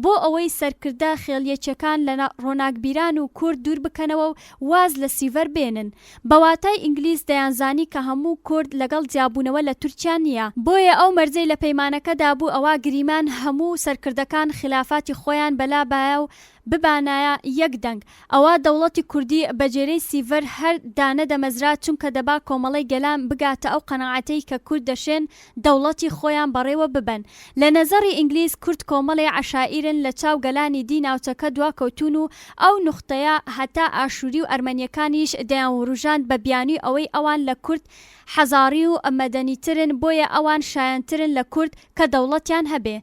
بۆ ئەوەی سەرکردە خێڵیەکیەکان لە ڕۆناکبیران و کورد دوور بکەنەوە و واز لە سیڤەر بێنن. بە واتای ئینگلیز دەیانزانی کە هەموو کورد لەگەڵ جیابوونەوە لە تورکیا نییە. بۆیە ئەو مەرجەی لە پەیمانەکەدا بوو ئەوا گریمان هەموو سەرکردەکان خیلافاتی خۆیان بەلابایە و ببانایە یەک دەنگ ئەوا دەوڵەتی کوردی بە جێرەی سیڤەر هەر دانەدەمەزرا چونکە دەبا کۆمەڵەی گەلان بگاتە ئەو قەناعەتەی کە کورد دەشێن دەوڵەتی خۆیان بەڕێوە ببەن لە نەزەڕی ئینگلیز کورد کۆمەڵێ عەشائیرن لە چاو گەلانی دی ناوچەکە دواکەوتوون و ئەو نوختەیە هەتا ئاشوری و ئەرمەنیەکانیش دەیانوروژاند بە بیانوی ئەوەی ئەوان لە کورد حەزاڕی و مەدەنیترن بۆیە ئەوان شایەنترن لە کورد کە دەوڵەتیان هەبێ.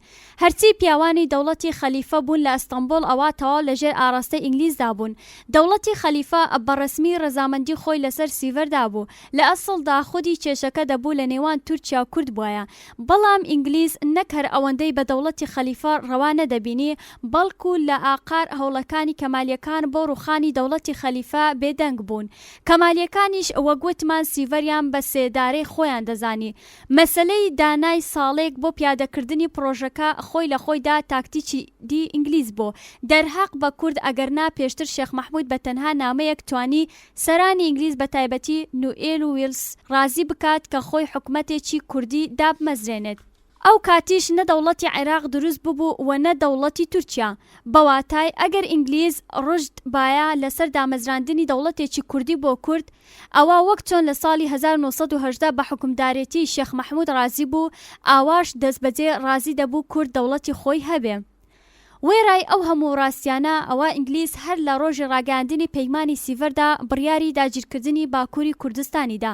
هەرچی پیاوانی دەوڵەتی خەلیفە بوون لە ئەستەنبوڵ ئەوا تەواو لە ژێر ئاڕاستەی ئینگلیزدا بوون. دەوڵەتی خەلیفە بە ڕەسمی ڕەزامەندی خۆی لەسەر سیڤەر دابوو. لە ئەسڵدا خودی کێشەکە دەبوو لە نێوان تورکیا و کورد بوایە. بەڵام ئینگلیز نەک هەر ئەوەندەی بە دەوڵەتی خەلیفە ڕەوا نەدەبینی بەڵکو لە ئاقار هەوڵەکانی کەمالیەکان بۆ ڕووخانی دەوڵەتی خەلیفە بێدەنگ بوون. کەمالیەکانیش وەک وتمان سیڤەریان بە سێدارەی خۆیان دەزانی. مەسەلەی دانای ساڵێک بۆ پیادەکردنی پڕۆژەکە خۆی لە خۆیدا تاکتیکی دی ئینگلیز بۆ دەرهەق بە کورد ئەگەرنا پێشتر شێخ مەحمود بە تەنها نامەیەک توانی سەرانی ئینگلیز بە تایبەتی نوئێل و ویڵس ڕازی بکات کە خۆی حکومەتێکی کوردی دابمەزرێنێت. ئەو کاتیش نە دەوڵەتی عێراق دروست ببوو و نە دەوڵەتی تورکیا. بە واتای ئەگەر ئینگلیز ڕژد بایە لەسەر دامەزراندنی دەوڵەتێکی کوردی بۆ کورد ئەوا وەک چۆن لە ساڵی 1918 بە حوکمدارێتیی شێخ مەحمود ڕازی بوو ئاواش دەستبەجێ ڕازی دەبوو کورد دەوڵەتی خۆی هەبێ. وێڕای ئەو هەموو ڕاستیانە ئەوا ئینگلیز هەر لە ڕۆژی ڕاگەیاندنی پەیمانی سیڤەردا بڕیاری داگیرکردنی باکووری کوردستانی دا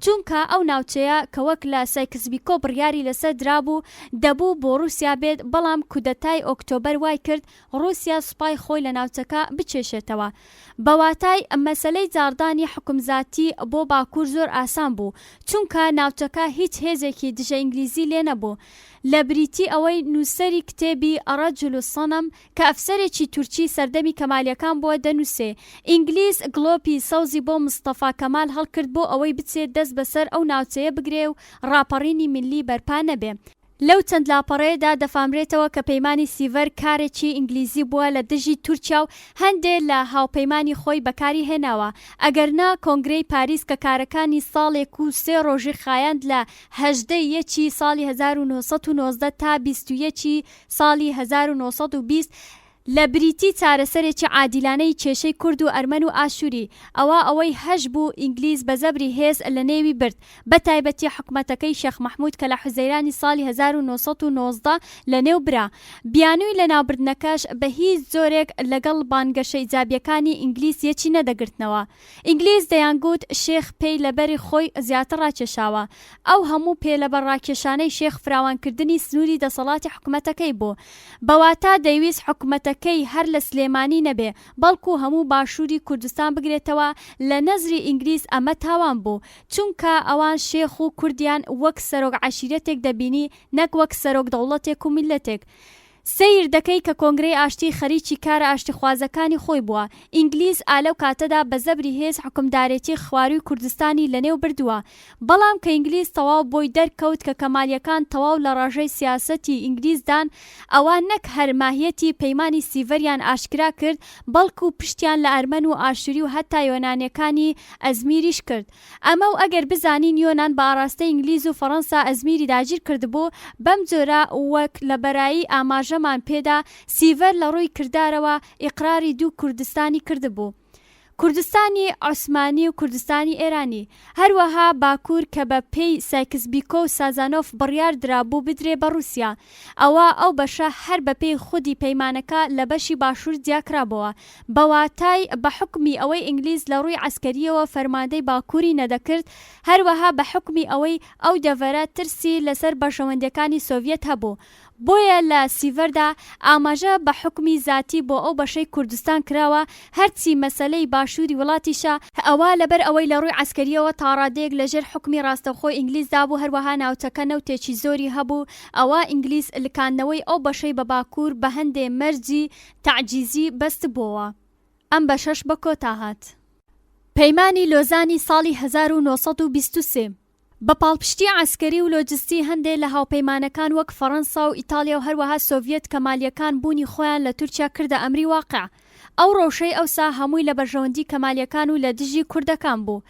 چونکە ئەو ناوچەیە کە وەک لە سایکسبیکۆ بڕیاری لەسەر درابوو دەبوو بۆ ڕووسیا بێت بەڵام کودەتای ئۆکتۆبەر وای کرد ڕووسیا سوپای خۆی لە ناوچەکە بکێشێتەوە. بە واتای مەسەلەی جاڕدانی حوکمزاتی بۆ باکوور زۆر ئاسان بوو، چونکە ناوچەکە هیچ هێزێکی دژە ئینگلیزی لێ نەبوو. لە بریتی ئەوەی نووسەری کتێبی الرجل الصنم کە ئەفسەرێکی تورکی سەردەمی کەمالیەکان بووە دەنووسێ ئینگلیز گڵۆپی سەوزی بۆ مستەفا کەمال هەڵکرد بۆ ئەوەی بچێ دەست بەسەر ئەو ناوچەیە بگرێ و ڕاپەڕینی میللی بەرپا نەبێ. لەو چەند لاپەڕەیەدا دەفامرێتەوە کە پەیمانی سیڤەر کارێکی ئینگلیزی بووە لە دژی تورکیا و هەندێ لە هاوپەیمانی خۆی بەکاری هێناوە ئەگەرنا کۆنگرەی پاریس کە کارەکانی ساڵێک و سێ ڕۆژی خایاند لە 18 ی یەکی ساڵی 1919 تا 21 ی ساڵی 1920 لە بریتی چارەسەرێکی عادیلانەی کێشەی کورد و ئەرمەن و ئاشوری، ئەوا ئەوەی هەش بوو ئینگلیز بە زەبری هێز لە نێوی برد، بە تایبەتی حکومەتەکەی شێخ مەحمود کە لە حوزەیرانی ساڵی 1919 لە نێو برا. بیانووی لە ناوبردنەکەش بە هیچ جۆرێک لەگەڵ بانگەشە ئیجابیەکانی ئینگلیز یەکی نەدەگرتنەوە. ئینگلیز دەیانگوت شێخ پێی لە بەری خۆی زیاتر ڕاکێشاوە. ئەو هەموو پێ لەبەر ڕاکێشانەی شێخ فراوانکردنی سنووری دەسەڵاتی حکومەتەکەی بوو. بە واتا دەیویست حکومەتەکەی هەر لە سلێمانی نەبێ، بەڵکو هەموو باشووری کوردستان بگرێتەوە، لە نەزری ئینگلیز ئەمە تاوان بوو. چونکە ئەوان شێخ و کوردیان وەک سەرۆک عەشیرەتێک دەبینی نەک وەک سەرۆک دەوڵەتێک و میللەتێک. سەیر دەکەی کە کۆنگرەی ئاشتی خەریکی کارە ئاشتیخوازەکانی خۆی بووە. ئینگلیز ئا لەو کاتەدا بە زەبری هێز حوکمدارێتی خوارووی کوردستانی لە نێو بردووە. بەڵام کە ئینگلیز تەواو بۆی دەرکەوت کە کەمالیەکان تەواو لە ڕاژەی سیاسەتی ئینگلیز دان، ئەوا نەک هەر ماهیەتی پەیمانی سیڤەریان ئاشکرا کرد، بەڵکو پشتیان لە ئەرمەن و ئاشوری و هەتا یۆنانیەکانی ئەزمیریش کرد. ئەمە و ئەگەر بزانین یۆنان بە ئاڕاستەی ئینگلیز و فەڕەنسا ئەزمیری داگیر کردبوو، بەم جۆرە وەک لە بەرایی ئاماژەمان پێدا، سیڤەر لە ڕووی کردارەوە ئیقراری دوو کوردستانی کردبوو. کوردستانی عوسمانی و کوردستانی ئێرانی. هەروەها باکوور کە بە پێی سایکس بیکۆ و سازانۆف بڕیار درابوو بدرێ بە ڕووسیا. ئەوا ئەو بەشە هەر بە پێی خودی پەیمانەکە لە بەشی باشوور جیاکرابۆوە. بە واتای بە حوکمی ئەوەی ئینگلیز لە ڕووی عەسکەرییەوە فەرماندەی باکووری نەدەکرد، هەروەها بە حوکمی ئەوەی ئەو دەڤەرە ترسی لەسەر بەرژەوەندییەکانی سۆڤیەت هەبوو. بۆیە لە سیڤەردا ئاماژە بە حوکمی زاتی بۆ ئەو بەشەی کوردستان کراوە، هەرچی مەسەلەی باشووری وڵاتیشە، ئەوا لەبەر ئەوەی لە ڕووی عەسکەرییەوە تاڕادەیەک لە ژێر حوکمی ڕاستەوخۆی ئینگلیزدا بوو، هەروەها ناوچەکە نەوتێکی زۆری هەبوو، ئەوا ئینگلیز لکاندنەوەی ئەو بەشەی بە باکوور بە هەندێ مەرجی تەعجیزی بەستبۆوە. ئەم بەشەش بە کۆتا هات. پەیمانی لۆزانی ساڵی 1923 بە پاڵپشتی عەسکەری و لۆجستی هەندێ لە هاوپەیمانەکان وەک فەڕەنسا و ئیتاڵیا و هەروەها سۆڤیەت کەمالییەکان بوونی خۆیان لە تورکیا کردە ئەمری واقع. ئەو ڕەوشەی ئەوسا هەمووی لە بەرژەوەندی کەمالییەکان و لە دژی کوردەکان بوو.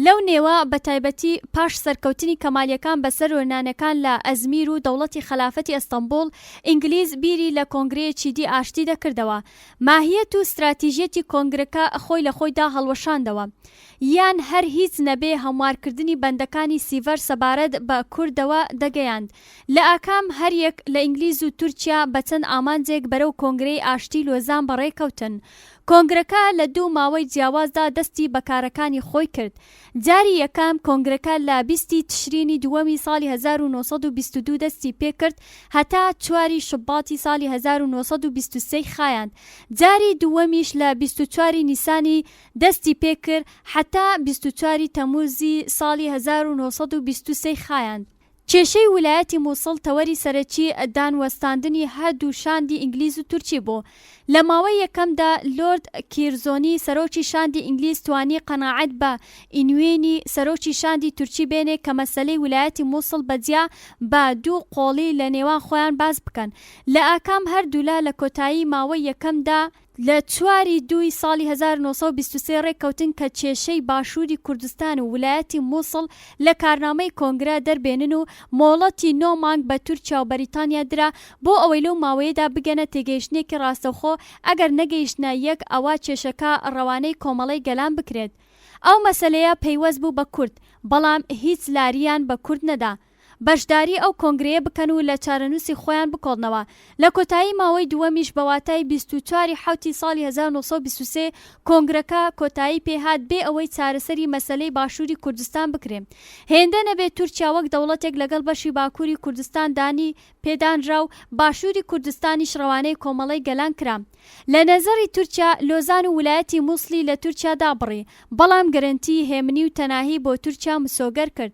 لەو نێوە بە تایبەتی پاش سەرکەوتنی کەمالییەکان بە سەر یۆنانەکان لە ئەزمیر و دەوڵەتی خەلافەتی ئەستەنبوڵ، ئینگلیز بیری لە کۆنگرەیەکی دی ئاشتی دەکردەوە. ماهیەت و ستراتیژیەتی کۆنگرەکە خۆی لە خۆیدا هەڵوەشاندەوە. یان هەر هیچ نەبێ هەموارکردنی بەندەکانی سیڤەر سەبارەت بە کوردەوە دەگەیاند. لە ئاکام هەر یەک لە ئینگلیز و تورکیا بە چەند ئامانجێک بەرەو کۆنگرەی ئاشتی لۆزان بەڕێ کەوتن. کۆنگرەکە لە دوو ماوەی جیاوازدا دەستی بە کارەکانی خۆی کرد. جاری یەکەم کۆنگرەکە لە 20 ی تشرینی دووەمی ساڵی 1922 دەستی پێ کرد هەتا چوار ی شوباتی ساڵی 1923 خایاند. جاری دووەمیش لە 24 ی نیسانی دەستی پێ کرد هەتا 24 ی تەمووزی ساڵی 1923 خایاند. کێشەی ولایەتی موسڵ تەوەری سەرەکی دانوەستاندنی هەردوو شاندی ئینگلیز و تورکی بوو. لە ماوەی یەکەمدا لۆرد کیرزۆنی سەرۆکی شاندی ئینگلیز توانی قەناعەت بە ئینوێنی سەرۆکی شاندی تورکی بێنێ کە مەسەلەی ولایەتی موسڵ بە جیا بە دوو قۆڵی لە نێوان خۆیان باس بکەن. لە ئاکام هەردوولا لە کۆتایی ماوەی یەکەمدا، لە چوار ی دووی ساڵی 1923 ڕێککەوتن کە کێشەی باشووری کوردستان و ولایەتی موسڵ لە کارنامەی کۆنگرە دەربێنن و مۆڵەتی نۆ مانگ بە تورکیا و بەریتانیا درا بۆ ئەوەی لەو ماوەیەدا بگەنە تێگەیشتنێکی ڕاستەوخۆ ئەگەر نەگەیشتنە یەک ئەوا کێشەکە ڕەوانەی کۆمەڵەی گەلان بکرێت. ئەو مەسەلەیە پەیوەست بوو بە کورد بەڵام هیچ لاریان بە کورد نەدا. بەشداری ئەو کۆنگرەیە بکەن و لە چارەنووسی خۆیان بکۆڵنەوە. لە کۆتایی ماوەی دووەمیش بە واتای 24 ی حەوتی ساڵی 1923 کۆنگرەکە کۆتایی پێ هات بێ ئەوەی چارەسەری مەسەلەی باشووری کوردستان بکرێ. هێندە نەبێ تورکیا وەک دەوڵەتێک لەگەڵ بەشی باکووری کوردستان دانی پێدانرا و باشووری کوردستانیش ڕەوانەی کۆمەڵەی گەلان کرا. لە نەزەڕی تورکیا لۆزان و ولایەتی موسڵی لە تورکیا دابڕی، بەڵام گەرەنتی هێمنی و تەناهی بۆ تورکیا مسۆگەر کرد.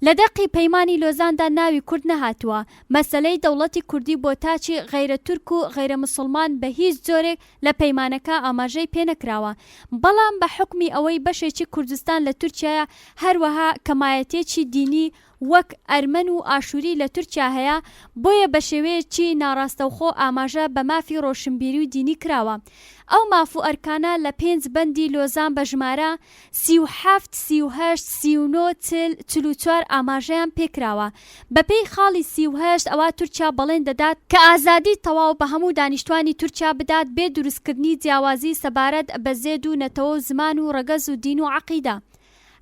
لە دەقی پەیمانی لۆزان. لۆزاندا ناوی کورد نەهاتووە، مەسەلەی دەوڵەتی کوردی بۆ تاکی غەیرە تورک و غەیرە مسوڵمان بە هیچ جۆرێک لە پەیمانەکە ئاماژەی پێنەکراوە، بەڵام بە حوکمی ئەوەی بەشێکی کوردستان لە تورکیایە هەروەها کەمایەتیەکی دینی وەک ئەرمەن و ئاشوری لە تورکیا هەیە، بۆیە بەشێوەیەکی ناڕاستەوخۆ ئاماژە بە مافی ڕۆشنبیری و دینی کراوە. ئەو ماف و ئەرکانە لە پێنج بەندی لۆزان بە ژمارە، 37، 38، 39، 40، 44 ئاماژەیان پێکراوە. بەپێی خاڵی 38 ئەوا تورکیا بەڵێن دەدات، کە ئازادی تەواو بە هەموو دانیشتوانی تورکیا بدات بێ دروستکردنی جیاوازی سەبارەت بە زێد و نەتەوە و زمان و ڕەگەز و دین و عەقیدە.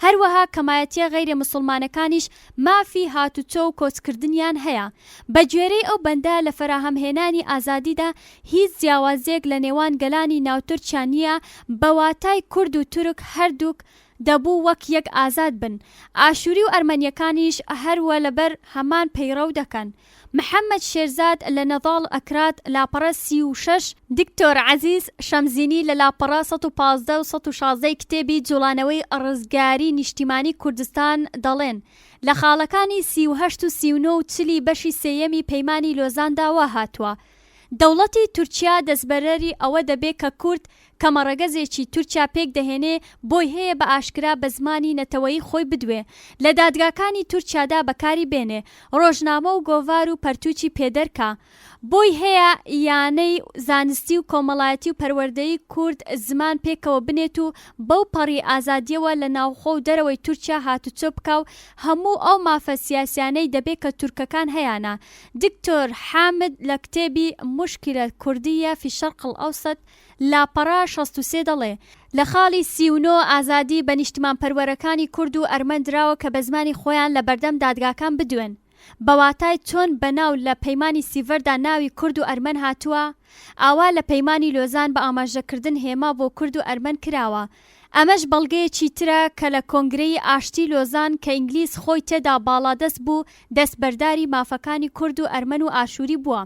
هەروەها کەمایەتییە غەیرە موسڵمانەکانیش مافی هاتوچۆ و کۆچکردنیان هەیە. بە گوێرەی ئەو بەندە لە فەراهەمهێنانی ئازادیدا هیچ جیاوازییەک لە نێوان گەلانی ناو تورکیا نییە بە واتای کورد و تورک هەردووک دەبوو وەک یەک ئازاد بن. ئاشوری و ئەرمەنییەکانیش هەر وە لەبەر هەمان پەیڕەو دەکەن. محەمەد شێرزاد لە نەڤاڵ ئەکراد لاپەڕە 36، دکتۆر عەزیز شەمزینی لە لاپەڕە 115 و 116 ی کتێبی جوڵانەوەی ڕزگاری نیشتیمانی کوردستان دەڵێن لە خاڵەکانی 38 و 39 و 40 ی بەشی سێیەمی پەیمانی لۆزاندا وا هاتووە دەوڵەتی تورکیا دەستبەرەری ئەوە دەبێ کە کورد کەمە ڕەگەزێکی تورکیا پێک دەهێنێ بۆی هەیە بە ئاشکرا بە زمانی نەتەوەیی خۆی بدوێ، لە دادگاکانی تورکیادا بەکاری بێنێ، ڕۆژنامە و گۆڤار و پەرتووکی پێ دەرکا. بۆی هەیە یانەی زانستی و کۆمەڵایەتی و پەروەردەیی کورد زمان پێکەوە بنێت و بەو پەڕی ئازادییەوە لە ناوخۆ و دەرەوەی تورکیا هاتوچۆ بکا و هەموو ئەو مافە سیاسیانەی دەبێ کە تورکەکان هەیانە. دکتۆر حامد لە کتێبی مشکلە کوردیە فی الشرق الاوسط لاپەڕە 63 دەڵێ، لە خاڵی 39 ئازادی بە نیشتمانپەروەرەکانی کورد و ئەرمەن دراوە کە بە زمانی خۆیان لە بەردەم دادگاکان بدوێن. بە واتای چۆن بە ناو لە پەیمانی سیڤەردا ناوی کورد و ئەرمەن هاتووە، ئاوا لە پەیمانی لۆزان بە ئاماژەکردن هێما بۆ کورد و ئەرمەن کراوە. ئەمەش بەڵگەیەکی ترە کە لە کۆنگرەی ئاشتی لۆزان کە ئینگلیز خۆی تێدا باڵادەست بوو دەستبەرداری مافەکانی کورد و ئەرمەن و ئاشووری بووە.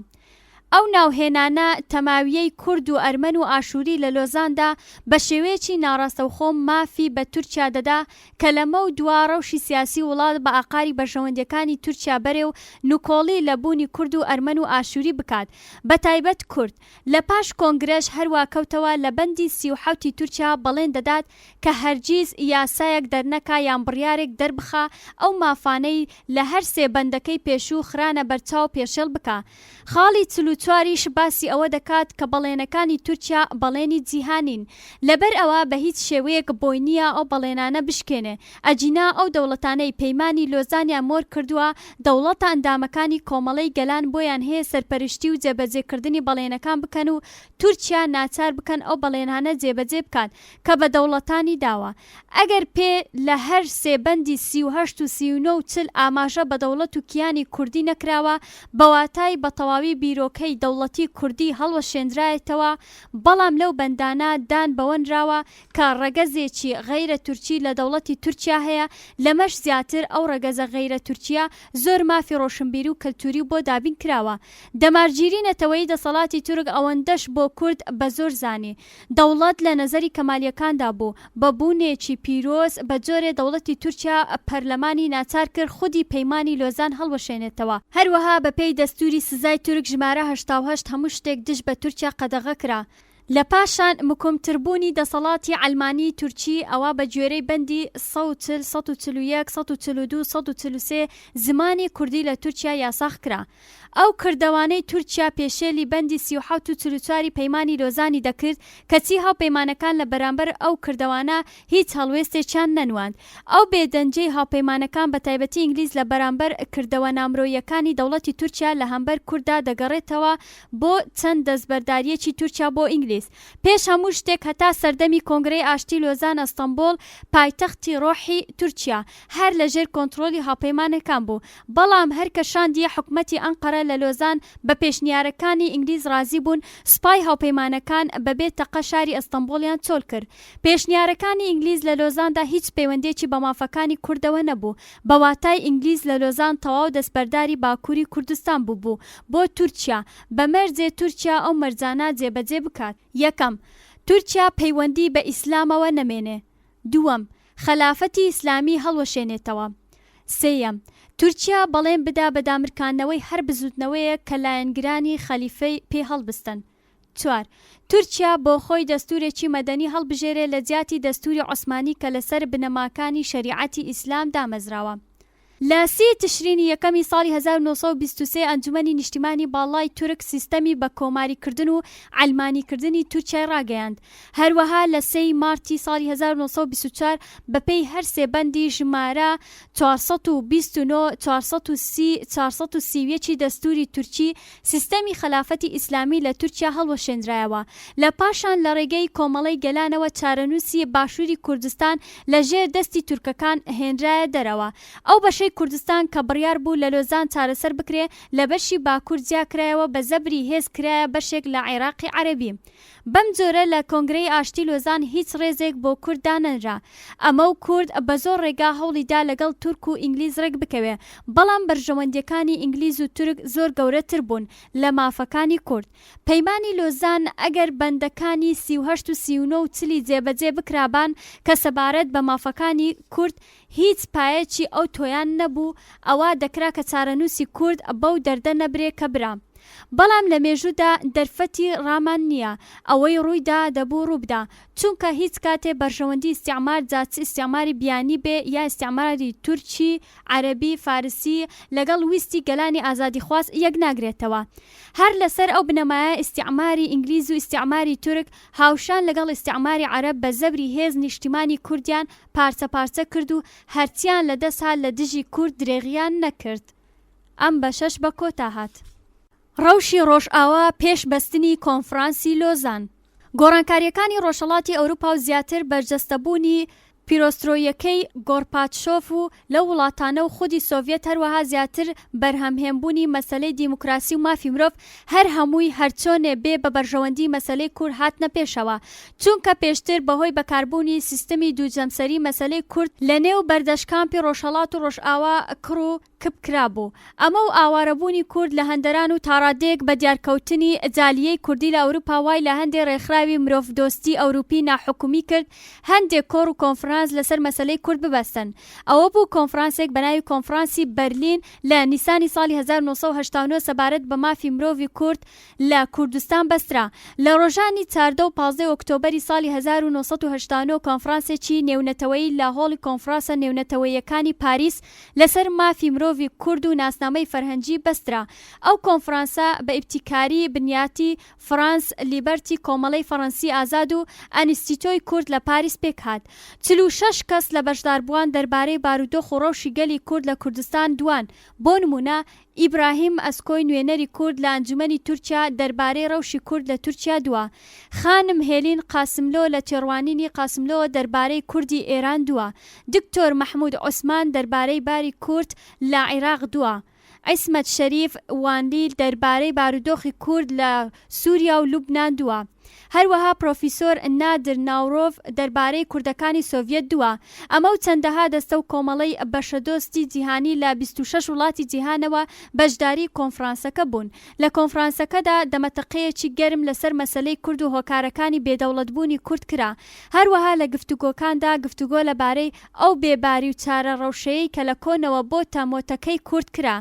ئەو ناوهێنانە تەماوییەی کورد و ئەرمەن و ئاشووری لە لۆزاندا بە شێوەیەکی ناڕاستەوخۆ مافی بە تورکیا دەدا کە لەمەو دوا ڕەوشی سیاسی وڵات بە ئاقاری بەرژەوەندیەکانی تورکیا بەرێ و نکۆڵی لە بوونی کورد و ئەرمەن و ئاشووری بکات بە تایبەت کورد. لە پاش کۆنگرەش هەروا کەوتەوە لە بەندی 37 ی تورکیا بەڵێن دەدات کە هەرگیز یاسایەک دەرنەکا یان بڕیارێک دەربخا ئەو مافانەی لە هەر سێ بەندەکەی پێشوو خرانە بەرچاو پێشێڵ بکا. خاڵی 44 یش باسی ئەوە دەکات کە بەڵێنەکانی تورکیا بەڵێنی جیهانین لەبەر ئەوە بە هیچ شێوەیەک بۆی نییە ئەو بەڵێنانە بشکێنێ ئەگینا ئەو دەوڵەتانەی پەیمانی لۆزانیان مۆر کردووە دەوڵەتە ئەندامەکانی کۆمەڵەی گەلان بۆیان هەیە سەرپەرشتی و جێبەجێکردنی بەڵێنەکان بکەن و تورکیا ناچار بکەن ئەو بەڵێنانە جێبەجێ بکات کە بە دەوڵەتانی داوە. ئەگەر پێ لە هەر سێ بەندی 38 و 39 و 40 ئاماژە بە دەوڵەت و کیانی کوردی نەکراوە، بە واتای بە تەواوی بیرۆکەی دەوڵەتی کوردی هەڵوەشێنرایەتەوە، بەڵام لەو بەندانە دان بەوە نراوە کە ڕەگەزێکی غەیرە تورکی لە دەوڵەتی تورکیا هەیە، لەمەش زیاتر ئەو ڕەگەزە غەیرە تورکییە زۆر مافی ڕۆشنبیری و کەلتوری بۆ دابین کراوە. دەمارگیری نەتەوەیی دەسەڵاتی تورک ئەوەندەش بۆ کورد بە زۆر زانی. دەوڵەت لە نەزەری کەمالیەکاندا بوو بە بوونێکی پیرۆز، بە جۆرێ دەوڵەتی تورکیا پەرلەمانی ناچار کرد خودی پەیمانی لۆزان هەڵوەشێنێتەوە. هەروەها بە پێی دەستوری سزای تورک ژمارە 88 هەموو شتێک دژ بە تورکیا قەدەغە کرا. لە پاشان مکومتربوونی دەسەڵاتی عەلمانیی تورکی ئەوا بە گوێرەی بەندی 140، 141، 142، 143 زمانی کوردی لە تورکیا یاساغ کرا. ئەو کردەوانەی تورکیا پێشێلی بەندی 37 و 44 ی پەیمانی لۆزانی دەکرد، کەچی هاوپەیمانەکان لە بەرامبەر ئەو کردەوانە هیچ هەڵوێستێکیان نەنواند. ئەو بێدەنگیەی هاوپەیمانەکان بە تایبەتی ئینگلیز لە بەرامبەر کردەوە نامرۆییەکانی دەوڵەتی تورکیا لە هەمبەر کورددا دەگەڕێتەوە بۆ چەند دەستبەردارییەکی تورکیا بۆ ئینگلیز. پێش هەموو شتێک هەتا سەردەمی کۆنگرەی ئاشتی لۆزان ئەستەنبوڵ پایتەختی ڕۆحی تورکیا هەر لە ژێر کۆنتڕۆلی هاوپەیمانەکان بوو بەڵام هەر کە شاندی حکومەتی ئەنقەرە لە لۆزان بە پێشنیارەکانی ئینگلیز ڕازی بوون سوپای هاوپەیمانەکان بە بێ تەقە شاری ئەستەنبوڵیان چۆل کرد. پێشنیارەکانی ئینگلیز لە لۆزاندا هیچ پەیوەندیەکی بە مافەکانی کوردەوە نەبوو بە واتای ئینگلیز لە لۆزان تەواو دەستبەرداری باکوری کوردستان بووبوو بۆ تورکیا، بە مەرجێ تورکیا ئەو مەرجانە جێبەجێ بکات. یەکەم، تورکیا پەیوەندی بە ئیسلامەوە نەمێنێ. دووەم، خەلافەتی ئیسلامی هەڵوەشێنێتەوە. سێیەم، تورکیا بەڵێن بدا بە دامرکاندنەوەی هەر بزوتنەوەیەک کە لایەنگرانی خەلیفەی پێ هەڵبستن. چوار، تورکیا بۆخۆی دەستورێکی مەدەنی هەڵبژێرێ لە جیاتی دەستوری عوسمانی کە لەسەر بنەماکانی شەریعەتی ئیسلام دامەزراوە. لە سی تشرینی یەکەمی ساڵی 1923 ئەنجومەنی نیشتیمانی باڵای تورک سیستەمی بە کۆماری کردن و عەلمانی کردنی تورکیای ڕاگەیاند. هەروەها لە سێ ی مارتی ساڵی 1924 بە پێی هەر سێ بەندی ژمارە 429، 430، 431 ی دەستوری تورکی سیستەمی خەلافەتی ئیسلامی لە تورکیا هەڵوەشێنرایەوە. لە پاشان لە ڕێگەی کۆمەڵەی گەلانەوە چارەنووسی باشووری کوردستان لە ژێر دەستی تورکەکان هێنرایە دەرەوە. ئەو بەشەی کوردستان کە بڕیار بوو لە لۆزان چارەسەر بکرێ لە بەشی باکوور جیا کرایەوە بە زەبری هێز کرایە بەشێک لە عێراقی عەرەبی. بەم جۆرە لە کۆنگرەی ئاشتی لۆزان هیچ ڕێزێک بۆ کورد دانەنرا. ئەمە و کورد بە زۆر ڕێگا هەوڵی دا لەگەڵ تورک و ئینگلیز ڕێک بکەوێ، بەڵام بەرژەوەندیەکانی ئینگلیز و تورک زۆر گەورەتر بوون لە مافەکانی کورد. پەیمانی لۆزان ئەگەر بەندەکانی 38 و 39 و چلی جێبەجێ بکرابان کە سەبارەت بە مافەکانی کورد هیچ پایەکی ئەو تۆیان نەبوو ئەوا دەکرا کە چارەنووسی کورد بەو دەردە نەبرێ کە برا. بەڵام لە مێژوودا دەرفەتی ڕامان نییە، ئەوەی ڕووی دا دەبوو ڕووبدا، چونکە هیچ کاتێ بەرژەوەندی ئیستیعمار جا چ ئیستیعماری بیانی بێ یا ئیستیعماری تورکی، عەرەبی، فارسی لەگەڵ ویستی گەلانی ئازادیخواز یەک ناگرێتەوە. هەر لەسەر ئەو بنەمایە ئیستیعماری ئینگلیز و ئیستیعماری تورک هاوشان لەگەڵ ئیستیعماری عەرەب بە زەبری هێز نیشتیمانی کوردیان پارچە پارچە کرد و هەرچیان لە دەست هات لە دژی کورد درێغیان نەکرد. ئەم بەشەش بە کۆتا هات. ڕەوشی ڕۆژئاوا پێش بەستنی کۆنفرانسی لۆزان. گۆڕانکارییەکانی ڕۆژهەڵاتی ئەوروپا و زیاتر بەرجەستەبوونی پیرۆسترۆیەکەی گۆرپاتشۆف و لەو وڵاتانە و خودی سۆڤیەت هەروەها زیاتر بەرهەمهێنبوونی مەسەلەی دیموکراسی و مافی مرۆڤ هەر هەمووی هەرچۆنێ بێ بە بەرژەوەندی مەسەلەی کورد هاتنە پێشەوە چونکە پێشتر بەهۆی بەکاربوونی سیستمی دووجەمسەری مەسەلەی کورد لەنێو بەردەشکامپی ڕۆژهەڵات و ڕۆژئاوا کڕ و کپ کرابوو. ئەمە و ئاوارەبوونی کورد لە هەندەران و تاڕادەیەک بەدیارکەوتنی جالیەی کوردی لە ئەوروپا وای لە هەندێ ڕێکخراوی مرۆڤدۆستی ئەوروپی ناحکومی کرد هەندێ کۆڕ و کۆنفرانس لەسەر مەسەلەی کورد ببەستن. ئەوە بوو کۆنفرانسێک بەناوی کۆنفرانسی بەرلین لە نیسانی ساڵی 1989 سەبارەت بە مافی مرۆڤی کورد لە کوردستان بەسترا. لە ڕۆژانی 14 و 15 ئۆکتۆبەری ساڵی 1989 کۆنفرانسێکی نێونەتەوەیی لە هۆڵی کۆنفراسە نێونەتەوەییەکانی پاریس لەسەر مافی مرۆڤی کورد و ناسنامەی فەرهەنگی بەسترا. ئەو کۆنفرانسە بە ئیبتیکاری بنیاتی فرانس لیبەرتی کۆمەڵەی فەڕەنسی ئازاد و ئەنستیتۆی کورد لە پاریس پێکهات. 46 کەس لە بەشداربووان دەربارەی بارودۆخ و ڕەوشی گەلی کورد لە کوردستان دوان، بۆ نموونە ئیبراهیم ئەسکۆی نوێنەری کورد لە ئەنجومەنی تورکیا دەربارەی ڕەوشی کورد لە تورکیا دوا. خانم هێلین قاسملۆ لە تێڕوانینی قاسملۆوە دەربارەی کوردی ئێران دوا. دکتۆر مەحمود عوسمان دەربارەی باری کورد لە عیراق دوا. عیسمەت شەریف وانلی دەربارەی بارودۆخی کورد لە سوریا و لوبنان دوا. هەروەها پرۆفیسۆر نادر ناورۆڤ دەربارەی کوردەکانی سۆڤیەت دوا. ئەمە و چەندەها دەستە و کۆمەڵەی بەشەدۆستی جیهانی لە 26 وڵاتی جیهانەوە بەشداری کۆنفرانسەکە بوون. لە کۆنفرانسەکەدا دەمەتەقێیەکی گەرم لەسەر مەسەلەی کورد و هۆکارەکانی بێدەوڵەتبوونی کورد کرا. هەروەها لە گفتوگۆکاندا گفتوگۆ لەبارەی ئەو بێباری و چارە ڕەوشەی کە لە کۆنەوە بۆتە مۆتەکەی کورد کرا.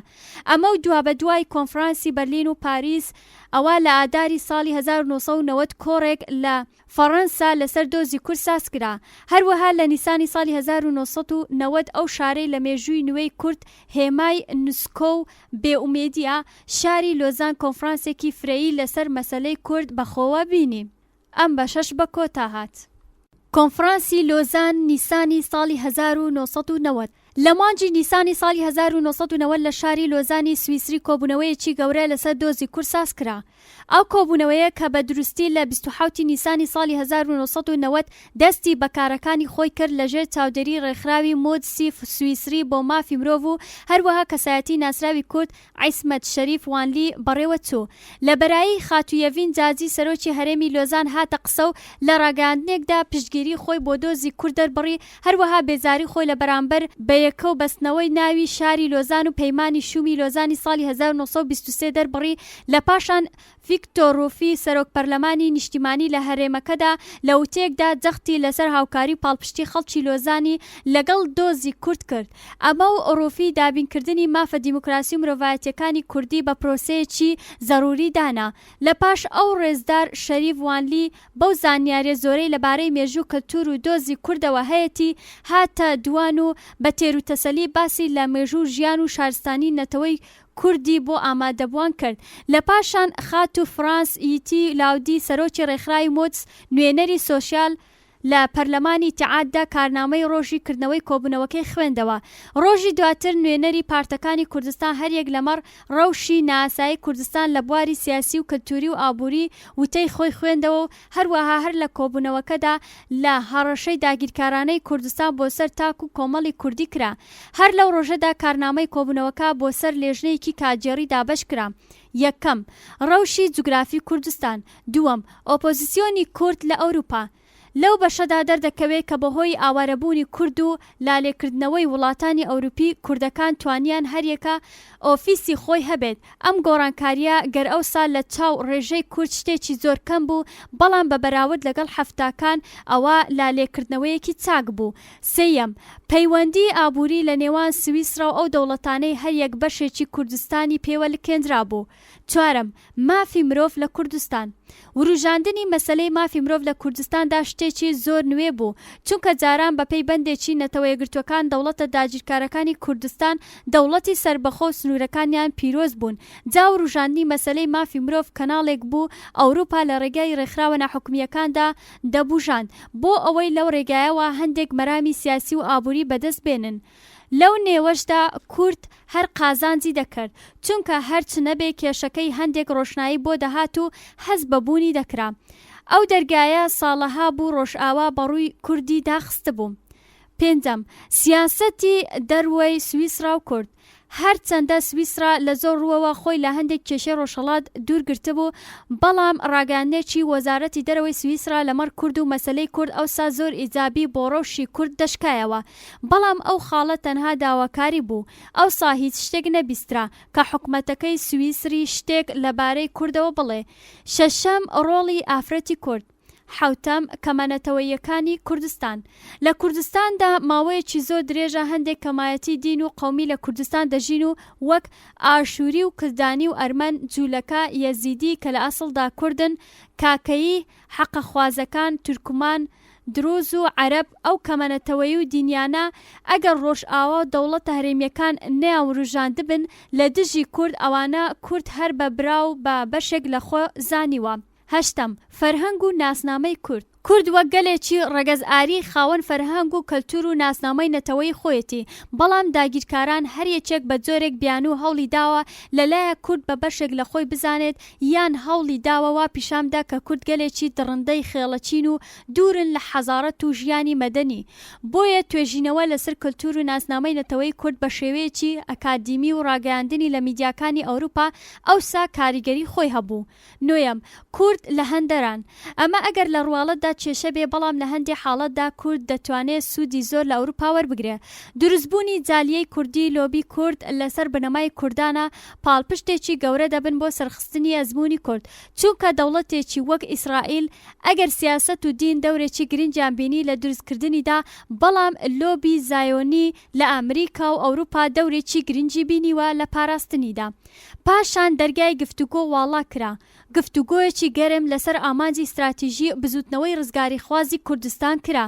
ئەمە و دوابەدوای کۆنفرانسی بەرلین و پاریس ئەوا لە ئاداری ساڵی 1990 کۆڕێک لە فەڕەنسا لەسەر دۆزی کورد سازکرا. هەروەها لە نیسانی ساڵی 1990 ئەو شارەی لە مێژووی نوێی کورد هێمای نسکۆ و بێ ئومێدیە، شاری لۆزان کۆنفرانسێکی فرەیی لەسەر مەسەلەی کورد بەخۆوە بینی. ئەم بەشەش بە کۆتا هات. کۆنفرانسی لۆزان نیسانی ساڵی 1990 لە مانگی نیسانی ساڵی 1990 لە شاری لۆزانی سویسری کۆبوونەوەیەکی گەورە لەسەر دۆزی کورد ساز کرا. ئەو کۆبوونەوەیە کە بە دروستی لە 27 نیسانی ساڵی 1990 دەستی بە کارەکانی خۆی کرد لە ژێر چاودێری ڕێکخراوی مۆدسی سویسری بۆ مافی مرۆڤ و هەروەها کەسایەتی ناسراوی کورد عیسمەت شەریف وانلی بەڕێوە چوو. لە بەرایی خاتوو یەڤین جاجی سەرۆکی هەرێمی لۆزان هاتە قسە و لە ڕاگەیاندنێکدا پشتگیری خۆی بۆ دۆزی کورد دەربڕی هەروەها بێزاری خۆی لە بەرامبەر بە. یەکەو بەستنەوەی ناوی شاری لۆزان و پەیمانی شومی لۆزانی ساڵی 1923 دەربڕی لە پاشان ڤیکتۆر ڕوفی سەرۆک پەرلەمانی نیشتیمانی لە هەرێمەکەدا لە وتەیەکدا جەختی لەسەر هاوکاری و پاڵپشتی خەڵکی لۆزانی لەگەڵ دۆزی کورد کرد. ئەمە و ڕوفی دابینکردنی مافە دیموکراسی و مرۆڤایەتیەکانی کوردی بە پرۆسەیەکی زەروری دانا. لە پاش ئەو ڕێزدار شەریف وانلی بەو زانیاریە زۆرەی لەبارەی مێژوو کەلتور و دۆزی کوردەوە هەیەتی هاتە دوان و بە تێروتەسەلی باسی لە مێژوو و ژیان و شارستانی نەتەوەی کوردی بۆ ئامادەبووان کرد. لە پاشان خاتوو فرانس یتی لاودی سەرۆکی ڕێکخراوی مۆدس نوێنەری سۆسیال لە پەرلەمانی ئیتیعاددا کارنامەی ڕۆژی کردنەوەی کۆبوونەوەکەی خوێندەوە. ڕۆژی دواتر نوێنەری پارتەکانی کوردستان هەریەک لەمەڕ ڕەوشی نائاسایی کوردستان لە بواری سیاسی و کەلتووری و ئابووری وتەی خۆی خوێندەوە و هەروەها هەر لە کۆبوونەوەکەدا لە هەڕەشەی داگیرکارانەی کوردستان بۆ سەر تاک و کۆمەڵی کوردی کرا. هەر لەو ڕۆژەدا کارنامەی کۆبوونەوەکە بۆ سەر لێژنەیەکی کارگێڕی دابەش کرا. یەکەم، ڕەوشی جوگرافی کوردستان. دووەم، ئۆپۆزیسیۆنی کورد لە ئەوروپا. لەو بەشەدا دەردەکەوێ کە بەهۆی ئاوارەبوونی کورد و لالێکردنەوەی وڵاتانی ئەوروپی کوردەکان توانیان هەریەکە ئۆفیسی خۆی هەبێت، ئەم گۆڕانکاریە گەر ئەوسا لە چاو ڕێژەی کورد شتێکی زۆر کەم بوو بەڵام بە بەراورد لەگەڵ حەفتاکان ئەوە لالێکردنەوەیەکی چاک بوو. سێیەم، پەیوەندی ئابووری لە نێوان سویسرا و ئەو دەوڵەتانەی هەریەک بەشێکی کوردستانی پێوە لکێندرابوو. چوارەم، مافی مرۆڤ لە کوردستان. وروژاندنی مەسەلەی مافی مرۆڤ لە کوردستاندا شتێکی زۆر نوێ بوو، چونکە جاران بەپێی بەندێکی نەتەوەیەکگرتووەکان دەوڵەتە داگیرکارەکانی کوردستان دەوڵەتی سەربەخۆ و سنوورەکانیان پیرۆز بوون، جا وروژاندنی مەسەلەی مافی مرۆڤ کەناڵێک بوو ئەوروپا لە ڕێگای ڕێکخراوە ناحکومییەکاندا دەبوژاند بۆ ئەوەی لەو ڕێگایەوە هەندێک مەرامی سیاسی و ئابووری بەدەست بێنن. لەو نێوەشدا کورد هەر قازانجی دەکرد، چونکە هەر چ نەبێ کێشەکەی هەندێک ڕۆشنایی بۆ دەهات و هەست بە بوونی دەکرا. ئەو دەرگایە ساڵەها بوو ڕۆژئاوا بە ڕووی کوردی داخستبوو. پێنجەم، سیاسەتی دەروەی سویسرا و کورد. هەرچەندە سویسرا لە زۆر ڕووەوە خۆی لە هەندێک کێشەی ڕۆژهەڵات دوور گرتبوو، بەڵام ڕاگەیاندنێکی وەزارەتی دەرەوەی سویسرا لەمەڕ کورد و مەسەلەی کورد ئەوسا زۆر ئیجابی بۆ ڕەوشی کورد دەشکایەوە. بەڵام ئەو خاڵە تەنها داواکاری بوو. ئەوسا هیچ شتێک نەبیسترا کە حکومەتەکەی سویسری شتێک لەبارەی کوردەوە بڵێ. شەشەم، ڕۆڵی ئافرەتی کورد. حەوتەم، کەمە نەتەوەییەکانی کوردستان. لە کوردستاندا ماوەیەکی زۆر درێژە هەندێک کەمایەتی دین و قەومی لە کوردستان دەژین و وەک، ئاشووری و کلدانی و ئەرمەن، جوولەکە، یەزیدی کە لە ئەسڵدا کوردن، کاکەیی، حەقەخوازەکان، تورکمان، دروز و عەرەب، ئەو کەمە نەتەوەیی و دینیانە ئەگەر ڕۆژئاوا و دەوڵەتە هەرێمیەکان نەیانوروژاندبن لە دژی کورد ئەوانە کورد هەر بە برا و بە بەشێک لە خۆ زانیوە. هەشتەم، فەرهەنگ و ناسنامەی کورد. کورد وەک گەلێکی ڕەگەز ئاری خاوەن فەرهەنگ و کەلتور و ناسنامەی نەتەوەیی خۆیەتی، بەڵام داگیرکاران هەر یەکێک بە جۆرێک بیانوو هەوڵی داوە لە لایەک کورد بە بەشێک لە خۆی بزانێت یان هەوڵی داوە وا پیشان بدا کە کورد گەلێکی دڕندەی خێڵەکین و دوورن لە حەزاڕەت و ژیانی مەدەنی بۆیە توێژینەوە لەسەر کەلتور و ناسنامەی نەتەوەیی کورد بە شێوەیەکی ئەکادیمی و ڕاگەیاندنی لە میدیاکانی ئەوروپا ئەوسا کاریگەری خۆی هەبوو. نۆیەم، کورد لە هەندەران. ئەمە ئەگەر لە ڕواڵەتدا کێشە بێ، بەڵام لە هەندێ حاڵەتدا کورد دەتوانێ سوودی زۆر لە ئەوروپا وەربگرێ. دروستبوونی جالیەی کوردی لۆبی کورد لەسەر بنەمای کوردانە پاڵپشتێکی گەورە دەبن بۆ سەرخستنی ئەزموونی کورد. چونکە دەوڵەتێکی وەک ئیسرائیل ئەگەر سیاسەت و دین دەورێکی گرنگیان بینی لە دروستکردنیدا، بەڵام لۆبی زایۆنی لە ئامریکا و ئەوروپا دەورێکی گرنگی بینیوە لە پاراستنیدا. پاشان دەرگای گفتوگۆ واڵا کرا، گفتوگۆیەکی گەرم لەسەر ئامانجی ستراتیژی بزوتنەوەی ڕزگاریخوازی کوردستان کرا.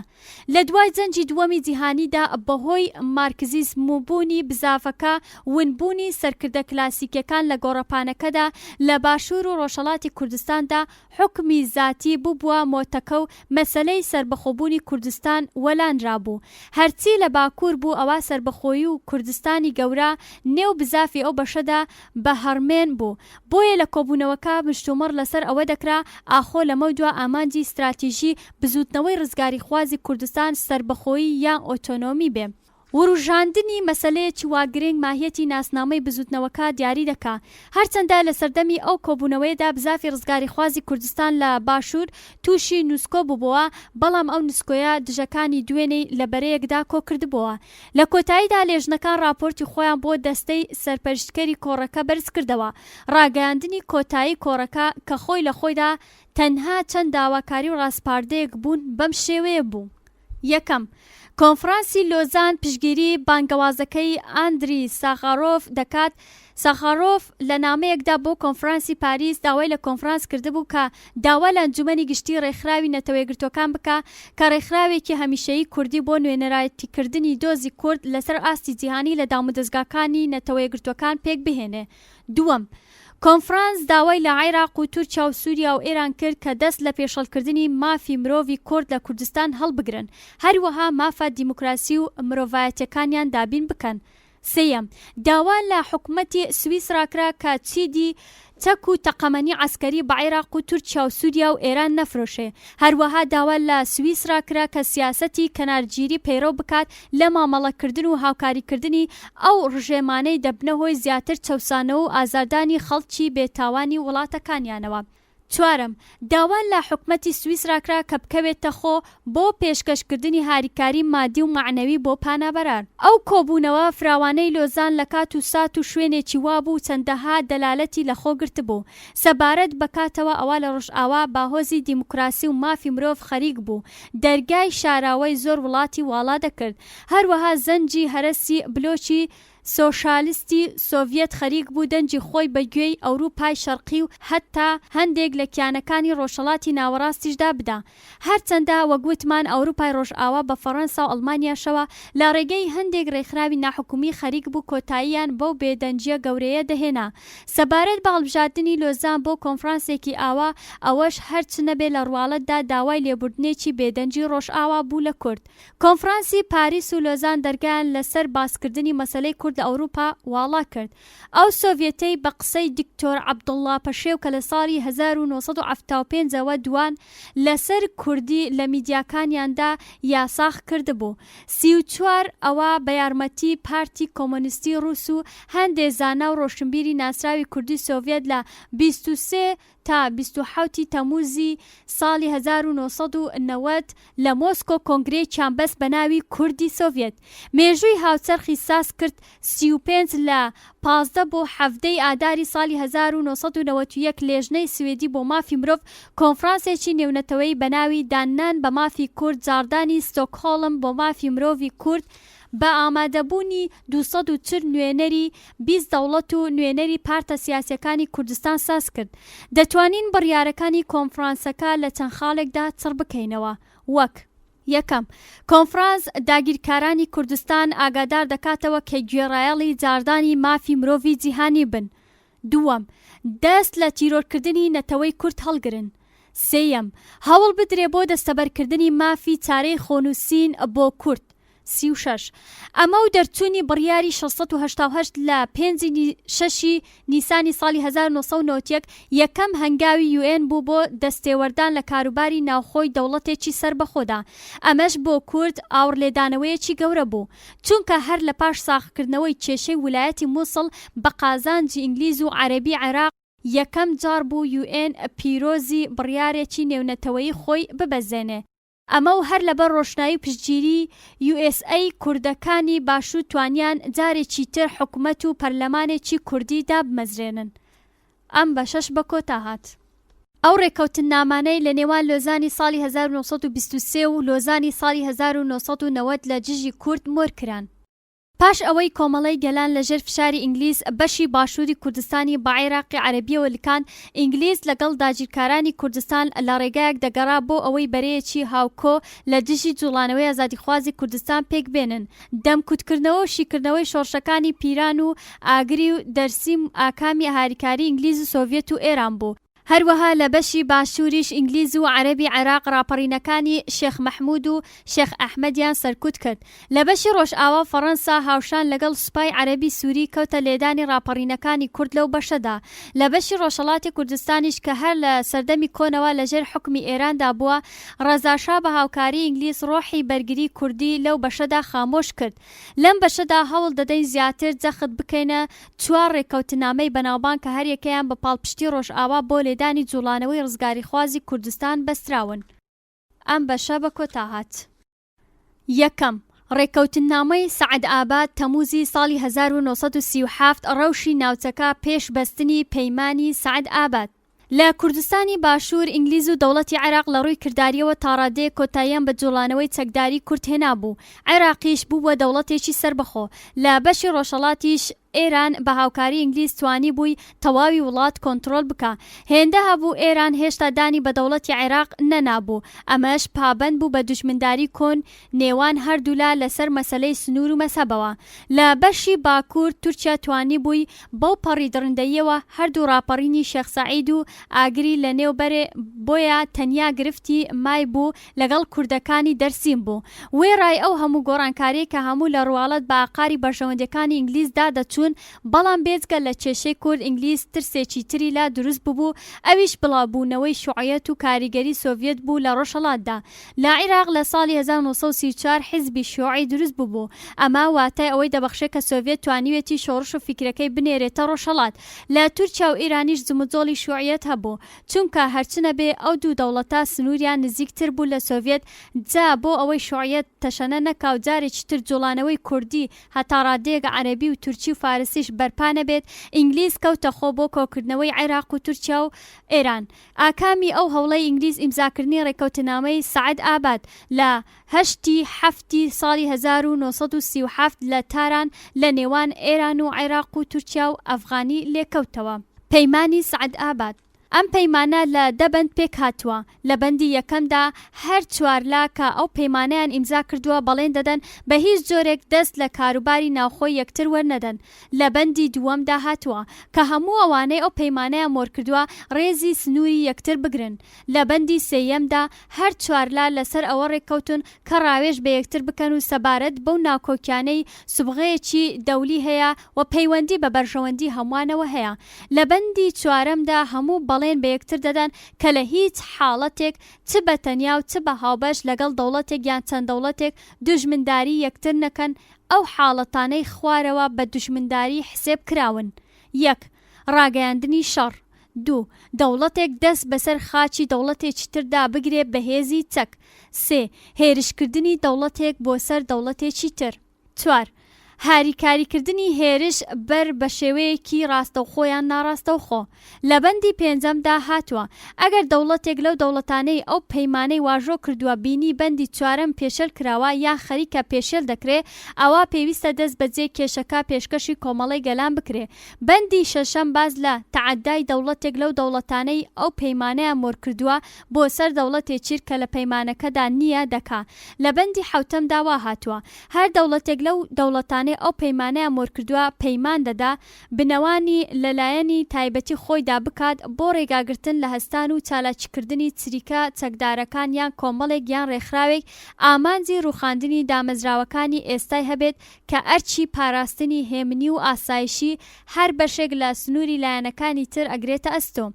لە دوای جەنگی دووەمی جیهانیدا بەهۆی مارکسیزمبوونی بزاڤەکە، ونبوونی سەرکردە کلاسیکیەکان لە گۆڕەپانەکەدا لە باشور و ڕۆژهەڵاتی کوردستاندا حوکمی زاتی ببوە مۆتەکە و مەسەلەی سەربەخۆبوونی کوردستان وەلانرابوو. هەرچی لە باکوور بوو ئەوا سەربەخۆیی و کوردستانی گەورە نێو بزافی ئەو بەشەدا بە هەڕمێن بوو. بۆیە لە کۆبوونەوەکە مشتومڕ لەسەر ئەوە دەکرا ئاخۆ لەمەودوا ئامانجی ستراتیژی بزووتنەوەی ڕزگاریخوازی کوردستان سەربەخۆیی یان ئۆتۆنۆمی بێ. وروژاندنی مەسەلەیەکی وا گرنگ ماهیەتی ناسنامەی بزوتنەوەکە دیاری دەکا. هەرچەندە لە سەردەمی ئەو کۆبوونەوەیەدا بزافی ڕزگاریخوازی کوردستان لە باشوور تووشی نوسکۆ بووبۆوە، بەڵام ئەو نسکۆیە دژەکانی دوێنێی لە بەرەیەکدا کۆکردبۆوە. لە کۆتاییدا لێژنەکان ڕاپۆرتی خۆیان بۆ دەستەی سەرپەرشتکەری کۆڕەکە بەرزکردەوە. ڕاگەیاندنی کۆتایی کۆڕەکە کە خۆی لە خۆیدا تەنها چەند داواکاری و ڕاسپاردەیەک بوون بەم شێوەیە بوو. یەکەم، کۆنفرانسی لۆزان پشتگیری بانگەوازەکەی ئاندری ساخارۆف دەکات، ساخارۆف لە نامەیەکدا بۆ کۆنفرانسی پاریس داوای لە کۆنفرانس کردبوو کە داوا لە ئەنجومەنی گشتی ڕێکخراوی نەتەوەیەکگرتووەکان بکا کە ڕێکخراوێکی هەمیشەیی کوردی بۆ نوێنەرایەتیکردنی دۆزی کورد لەسەر ئاستی جیهانی لە دامودەزگاکانی نەتەوەیەکگرتووەکان پێکبهێنێ. دووەم، کۆنفرانس داوای لە عێراق و تورکیا و سوریا و ئێران کرد کە دەست لە پێشڵکردنی مافی مرۆڤی کورد لە کوردستان هەڵبگرن، هەروەها مافە دیموکراسی و مرۆڤایەتیەکانیان دابین بکەن. سێیەم، داوا لە حکومەتی سویسرا کرا کە چیدی چەک و تەقەمەنی عەسکەری بە عێراق و تورکیا و سوریا و ئێران نەفرۆشێ. هەروەها داوا لە سویسرا کرا کە سیاسەتی کەنارگیری پەیڕەو بکات لە مامەڵەکردن و هاوکاریکردنی ئەو ڕژێمانەی دەبنە هۆی زیاتر چەوسانەوە و ئازاردانی خەڵکی بێ تاوانی وڵاتەکانیانەوە. چوارەم، داوا لە حکومەتی سویسرا کرا کە بکەوێتە خۆ بۆ پێشکەشکردنی هاریکاری مادی و مەعنەوی بۆ پانابەران. ئەو کۆبوونەوە فراوانەی لۆزان لە کات و سات و شوێنێکی وا بوو چەندەها دەلالەتی لە خۆ گرتبوو. سەبارەت بە کاتەوە ئەوا لە ڕۆژئاوا باهۆزی دیموکراسی و مافی مرۆڤ خەریک بوو دەرگای شاراوەی زۆر وڵاتی واڵا دەکرد. هەروەها زەنگی هەرەسی بلۆکی سۆشالستی سۆڤیەت خەریک بوو دەنگی خۆی بە گوێی ئەوروپای شەرقی و هەتتا هەندێک لە کیانەکانی ڕۆژهەڵاتی ناوەڕاستیشدا بدا. هەرچەندە وەک وتمان ئەوروپای ڕۆژئاوا بە فەڕەنسا و ئەڵمانیاشەوە لە ڕێگەی هەندێک ڕێکخراوی ناحکومی خەریک بوو کۆتاییان بەو بێدەنگییە گەورەیە دەهێنا سەبارەت بە هەڵبژاردنی لۆزان بۆ کۆنفرانسێکی ئاوا، ئەوەش هەر چ نەبێ لە ڕواڵەتدا داوای لێبوردنێکی بێدەنگی ڕۆژئاوا بوو لە کورد. کۆنفرانسی پاریس و لۆزان دەرگایان لە سەر باسکردنی مەسەلەی کورد لە ئەوروپا واڵا کرد. ئەو سۆڤیەتەی بە قسەی دکتۆر عەبدوڵڵا پەشێو کە لە ساڵی 1975 ەوە دوان لە سەر کوردی لە میدیاکانیاندا یاساغ کردبوو 34 ئەوا بە یارمەتی پارتی کۆمۆنیستی ڕووس و هەندێ زانا و ڕۆشنبیری ناسراوی کوردی سۆڤیەت لە 23 تا 27 ی تەمووزی ساڵی 1990 لە مۆسکۆ کۆنگرەیەکیان بەست بە ناوی کوردی سۆڤیەت مێژووی هاوچەرخی ساز کرد 35 لە 15 بۆ 17 ی ئاداری ساڵی 1991 لێژنەی سوێدی بۆ مافی مرۆڤ کۆنفرانسێکی نێونەتەوەیی بە ناوی داننان بە مافی کورد جاڕدانی ستۆکهۆڵم بۆ مافی مرۆڤی کورد بە ئامادەبوونی 240 نوێنەری 20 دەوڵەت و نوێنەری پارتە سیاسیەکانی کوردستان ساز کرد. دەتوانین بڕیارەکانی کۆنفرانسەکە لە چەند خاڵێکدا چڕ بکەینەوە، وەک. یەکەم، کۆنفرانس داگیرکارانی کوردستان ئاگادار دەکاتەوە کە گوێڕایەڵی جاڕدانی مافی مرۆڤی جیهانی بن. دووەم، دەست لە تیرۆرکردنی نەتەوەی کورد هەڵگرن. سێیەم، هەوڵ بدرێ بۆ دەستەبەرکردنی مافی چارەی خۆنووسین بۆ کورد. 36. ئەمە و دەرچوونی بڕیاری 688 لە پێنج ی شەش ی نیسانی ساڵی 1991 یەکەم هەنگاوی یوئێن بوو بۆ دەستێوەردان لە کاروباری ناوخۆی دەوڵەتێکی سەربەخۆدا. ئەمەش بۆ کورد ئاوڕلێدانەوەیەکی گەورە بوو. چونکە هەر لە پاش ساغکردنەوەی کێشەی ولایەتی موسڵ بە قازانجی ئینگلیز و عەرەبی عێراق، یەکەم جار بوو یوئێن پیرۆزی بڕیارێکی نێونەتەوەیی خۆی ببەزێنێ. ئەمە و هەر لەبەر ڕۆشنایی و پشتگیری یو ئێس ئەی کوردەکانی باشوور توانیان جارێکی تر حکومەت و پەرلەمانێکی کوردی دابمەزرێنن. ئەم بەشەش بە کۆتا هات. ئەو ڕێککەوتننامانەی لە نێوان لۆزانی ساڵی 1923 و لۆزانی ساڵی 1990 لە دژی کورد مۆر کران. پاش ئەوەی کۆمەڵەی گەلان لە ژێر فشاری ئینگلیز بەشی باشووری کوردستانی بە عێراقی عەرەبییەوە لکاند، ئینگلیز لەگەڵ داگیرکارانی کوردستان لە ڕێگایەک دەگەڕا بۆ ئەوەی بەرەیەکی هاوکۆ لە دژی جوڵانەوەی ئازادیخوازی کوردستان پێک بێنن. دەمکوتکردنەوە و شیکردنەوەی شۆڕشەکانی پیران و ئاگری و دەرسیم ئاکامی هاریکاری ئینگلیز و سۆڤیەت و ئێران بوو. هەروەها لە بەشی باشووریش ئینگلیز و عەرەبی عێراق ڕاپەڕینەکانی شێخ مەحموود و شێخ ئەحمەدیان سەرکوت کرد. لە بەشی ڕۆژئاوا فەڕەنسا هاوشان لەگەڵ سوپای عەرەبی سووری کەوتە لێدانی ڕاپەڕینەکانی کورد لەو بەشەدا. لە بەشی ڕۆژهەڵاتی کوردستانیش کە هەر لە سەردەمی کۆنەوە لە ژێر حوکمی ئێراندا بووە، ڕەزاشا بە هاوکاری ئینگلیز ڕۆحی بەرگری کوردی لەو بەشەدا خامۆش کرد. لەم بەشەدا هەوڵ دەدەین زیاتر جەخت بکەینە چوار ڕێککەوتنامەی بەناوبانگ کە هەریەکەیان بە پاڵپشتی ڕۆژئاوا بۆ لێدانی جوڵانەوەی ڕزگاریخوازی کوردستان بەستراون. ئەم بەشە بە کۆتا هات. یەکەم، ڕێککەوتننامەی سەعدئاباد تەمووزی ساڵی 1937 ڕەوشی ناوچەکە پێش بەستنی پەیمانی سەعدئاباد. لە کوردستانی باشوور ئینگلیز و دەوڵەتی عێراق لە ڕووی کردارییەوە تاڕادەیەک کۆتاییان بە جوڵانەوەی چەکداری کورد هێنابوو، عێراقیش بووبووە دەوڵەتێکی سەربەخۆ. لە بەشی ڕۆژهەڵاتیش ئێران بە هاوکاری ئینگلیز توانیبووی تەواوی وڵات کۆنتڕۆل بکا. هێندە هەبوو ئێران هێشتا دانی بە دەوڵەتی عێراق نەنابوو. ئەمەش پابەند بوو بە دوژمنداری کۆن نێوان هەردوولا لەسەر مەسەلەی سنوور و مەزهەبەوە. لە بەشی باکوور تورکیا توانیبووی بەو پەڕی دڕندەییەوە هەردوو ڕاپەڕینی شێخ سەعید و ئاگری لە نێو بەرێ بۆیە تەنیا گرفتی مایبوو لەگەڵ کوردەکانی دەرسیم بوو. وێڕای ئەو هەموو گۆڕانکاریەی کە هەموو لە ڕواڵەت بە ئاقاری بەرژەوەندیەکانی ئینگلیز دا دەچوون بەڵام بێجگە لە کێشەی کورد ئینگلیز ترسێکی تری لا دروست ببوو ئەویش بڵاوبوونەوەی شوعیەت و کاریگەری سۆڤیەت بوو لە ڕۆژهەڵاتدا. لە عیراق لە ساڵی 1934 حیزبی شیوعی دروست ببوو، ئەمە واتای ئەوەی دەبەخشێ کە سۆڤیەت توانیوێتی شۆڕش و فیکرەکەی بنێرێتە ڕۆژهەڵات. لە تورکیا و ئیرانیش جموجۆڵی شیوعیەت هەبوو، چونکە هەرچنەبێ ئەو دوو دەوڵەتە سنووریان نزیکتر بوو لە سۆڤیەت، جا بۆ ئەوەی شیوعیەت تەشەنە نەکا و جارێکی تر جوڵانەوەی کوردی هەتا ڕادەیەک عەرەبی و تورکی و فارسیش بەرپا نەبێت، ئینگلیز کەوتە خۆ بۆ کۆکردنەوەی عێراق و تورکیا و ئێران. ئاکامی ئەو هەوڵەی ئینگلیز ئیمزاکردنی ڕێککەوتنامەی سەعد ئاباد لە هەشت ی حەفتی ساڵی 1937 لە تاران لە نێوان ئێران و عێراق و تورکیا و ئەفغانی لێکەوتەوە. پەیمانی سەعد ئاباد ئەم پەیمانە لە دە بەند پێکهاتووە، لە بەندی یەکەمدا هەر چوار لا کە ئەو پەیمانەیان ئیمزا کردووە بەڵێن دەدەن بە هیچ جۆرێک دەست لە کاروباری ناوخۆی یەکتر وەرنەدەن، لە بەندی دووەمدا هاتووە کە هەموو ئەوانەی ئەو پەیمانەیان مۆرکردووە ڕێزی سنووری یەکتر بگرن. لە بەندی سێیەمدا هەر چوارلا لەسەر ئەوە ڕێککەوتوون کە ڕاوێژ بە یەکتر بکەن و سەبارەت بەو ناکۆکیانەی سوبغەیەکی دەولی هەیە و پەیوەندی بە بەرژەوەندی هەمووانەوە هەیە. لە بەندی چوارەمدا هەموو بەڵێن بە یەکتر دەدەن کە لە هیچ حاڵەتێک چ بە تەنیا و چ بە هاوبەش لەگەڵ دەوڵەتێک یان چەند دەوڵەتێک دوژمنداری یەکتر نەکەن ئەو حاڵەتانەی خوارەوە بە دوژمنداری حسێب کراون، یەک. ڕاگەیاندنی شەڕ. دوو. دەوڵەتێک دەست بەسەر خاکی دەوڵەتێکی تردا بگرێ بە هێزی چەک. سێ. هێرشکردنی دەوڵەتێک بۆ سەر دەوڵەتێکی تر. چوار. هاریکاریکردنی هێرش بەر بە شێوەیەکی ڕاستەوخۆ یان ناڕاستەوخۆ. لە بەندی پێنجەمدا هاتووە، ئەگەر دەوڵەتێک لەو دەوڵەتانەی ئەو پەیمانەی واژۆ کردووە بینی بەندی چوارەم پێشێل کراوە یان خەریکە پێشێل دەکرێ، ئەوا پێویستە دەست بەجێ کێشەکە پێشکەشی کۆمەڵەی گەلان بکرێ. بەندی شەشەم باس لە تەعەدای دەوڵەتێک لەو دەوڵەتانەی ئەو پەیمانەیان مۆر کردووە بۆ سەر دەوڵەتێکیر کە لە پەیمانەکەدا نییە دەکا. لە بەندی حەوتەمدا وا هاتووە، هەر دەوڵەتێک لەو دەوڵەتانەی ئەو پەیمانەیان مۆر کردووە پەیمان دەدا بنەوانی لە لایەنی تایبەتی خۆیدا بکات بۆ ڕێگاگرتن لە هەستان و چالاکیکردنی چریکە چەکدارەکان یان کۆمەڵێک یان ڕێکخراوێک ئامانجی ڕووخاندنی دامەزراوەکانی ئێستای هەبێت کە ئەرکی پاراستنی هێمنی و ئاسایشی هەر بەشێک لە سنووری لایەنەکانی تر ئەگرێتە ئەستۆ.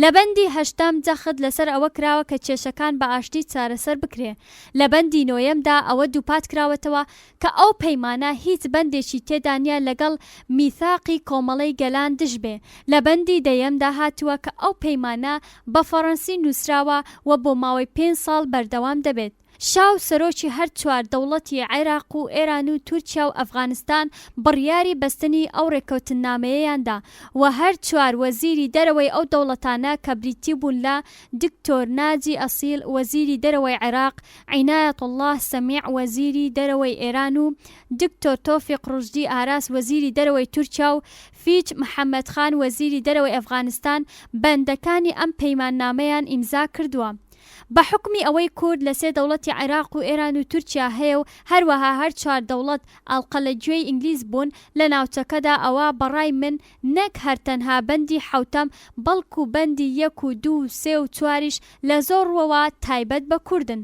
لە بەندی هەشتەم جەخت لەسەر ئەوە کراوە کە کێشەکان بە ئاشتی چارەسەر بکرێ. لە بەندی نۆیەمدا ئەوە دووپات کراوەتەوە کە ئەو پەیمانە هیچ بەندێکی تێدا نیە لەگەڵ میثاقی کۆمەڵەی گەلان دژ بێ. لە بەندی دەیەمدا هاتووە کە ئەو پەیمانە بە فەڕەنسی نووسراوە و بۆ ماوەی پێنج ساڵ بەردەوام دەبێت. شا و سەرۆکی هەر چوار دەوڵەتی عێراق و ئێران و تورکیا و ئەفغانستان بڕیاری بەستنی ئەو ڕێککەوتننامەیەیان دا و هەر چوار وەزیری دەرەوەی ئەو دەوڵەتانە کە بریتی بوون لە دکتۆر ناجی ئەسیل وەزیری دەرەوەی عێراق، عینایەتوڵڵا سەمیع وەزیری دەرەوەی ئێران و دکتۆر تۆفیق ڕوشدی ئاراس وەزیری دەرەوەی تورکیا و فیج محەمەد خان وەزیری دەرەوەی ئەفغانستان بەندەکانی ئەم پەیماننامەیان ئیمزا کردووە. بە حوکمی ئەوەی کورد لە سێ دەوڵەتی عێراق و ئێران و تورکیا هەیە و هەروەها هەر چوار دەوڵەت ئەڵقە لە گوێی ئینگلیز بوون لە ناوچەکەدا ئەوا بە ڕای من نەک هەر تەنها بەندی حەوتەم بەڵکو بەندی یەک و دوو و سێ و چواریش لە زۆر ڕووەوە تایبەت بە کوردن.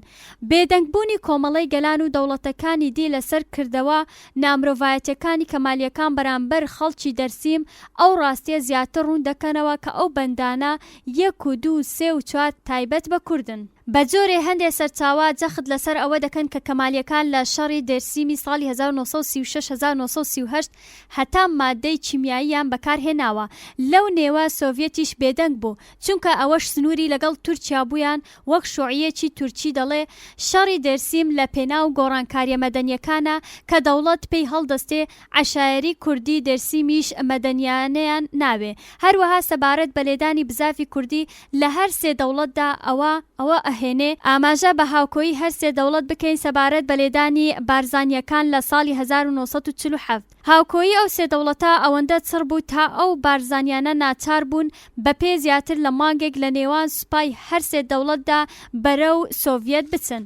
بێدەنگ بوونی کۆمەڵەی گەلان و دەوڵەتەکانی دی لە سەر کردەوە نامرۆڤایەتیەکانی کەمالیەکان بەرامبەر خەڵکی دەرسیم ئەو ڕاستیە زیاتر ڕوون دەکەنەوە کە ئەو بەندانە یەک و دوو و سێ و چوار تایبەت بە کوردن. بە جۆرێ هەندێ سەرچاوە جەخت لە سەر ئەوە دەکەن کە کەمالیەکان لە شەڕی دێرسیمی ساڵی 1936 1938 هەتا ماددەی کیمیاییان بەکار هێناوە. لەو نێوە سۆڤیەتیش بێدەنگ بوو. چونکە ئەوەش سنووری لەگەڵ تورکیا بوویان وەک شوعییەکی تورکی دەڵێ شەڕی دێرسیم لە پێناو گۆڕانکاریە مەدەنیەکانە کە دەوڵەت پێی هەڵدەستێ عەشایەری کوردی دێرسیمیش مەدەنیانەیان ناوێ هەروەها سەبارەت بە لێدانی بزافی کوردی لە هەر سێ دەوڵەتدا ئەوە ئەوە ئەهێنێ ئاماژە بە هاوکۆیی هەر سێ دەوڵەت بکەین سەبارەت بە لێدانی بارزانیەکان لە ساڵی 1947. هاوکۆیی ئەو سێ دەوڵەتە ئەوەندە چڕ بوو تا ئەو بارزانیانە ناچار بوون بە پێ زیاتر لە مانگێک لە نێوان سوپای هەر سێ دەوڵەتدا بەرەو سۆڤیەت بچن.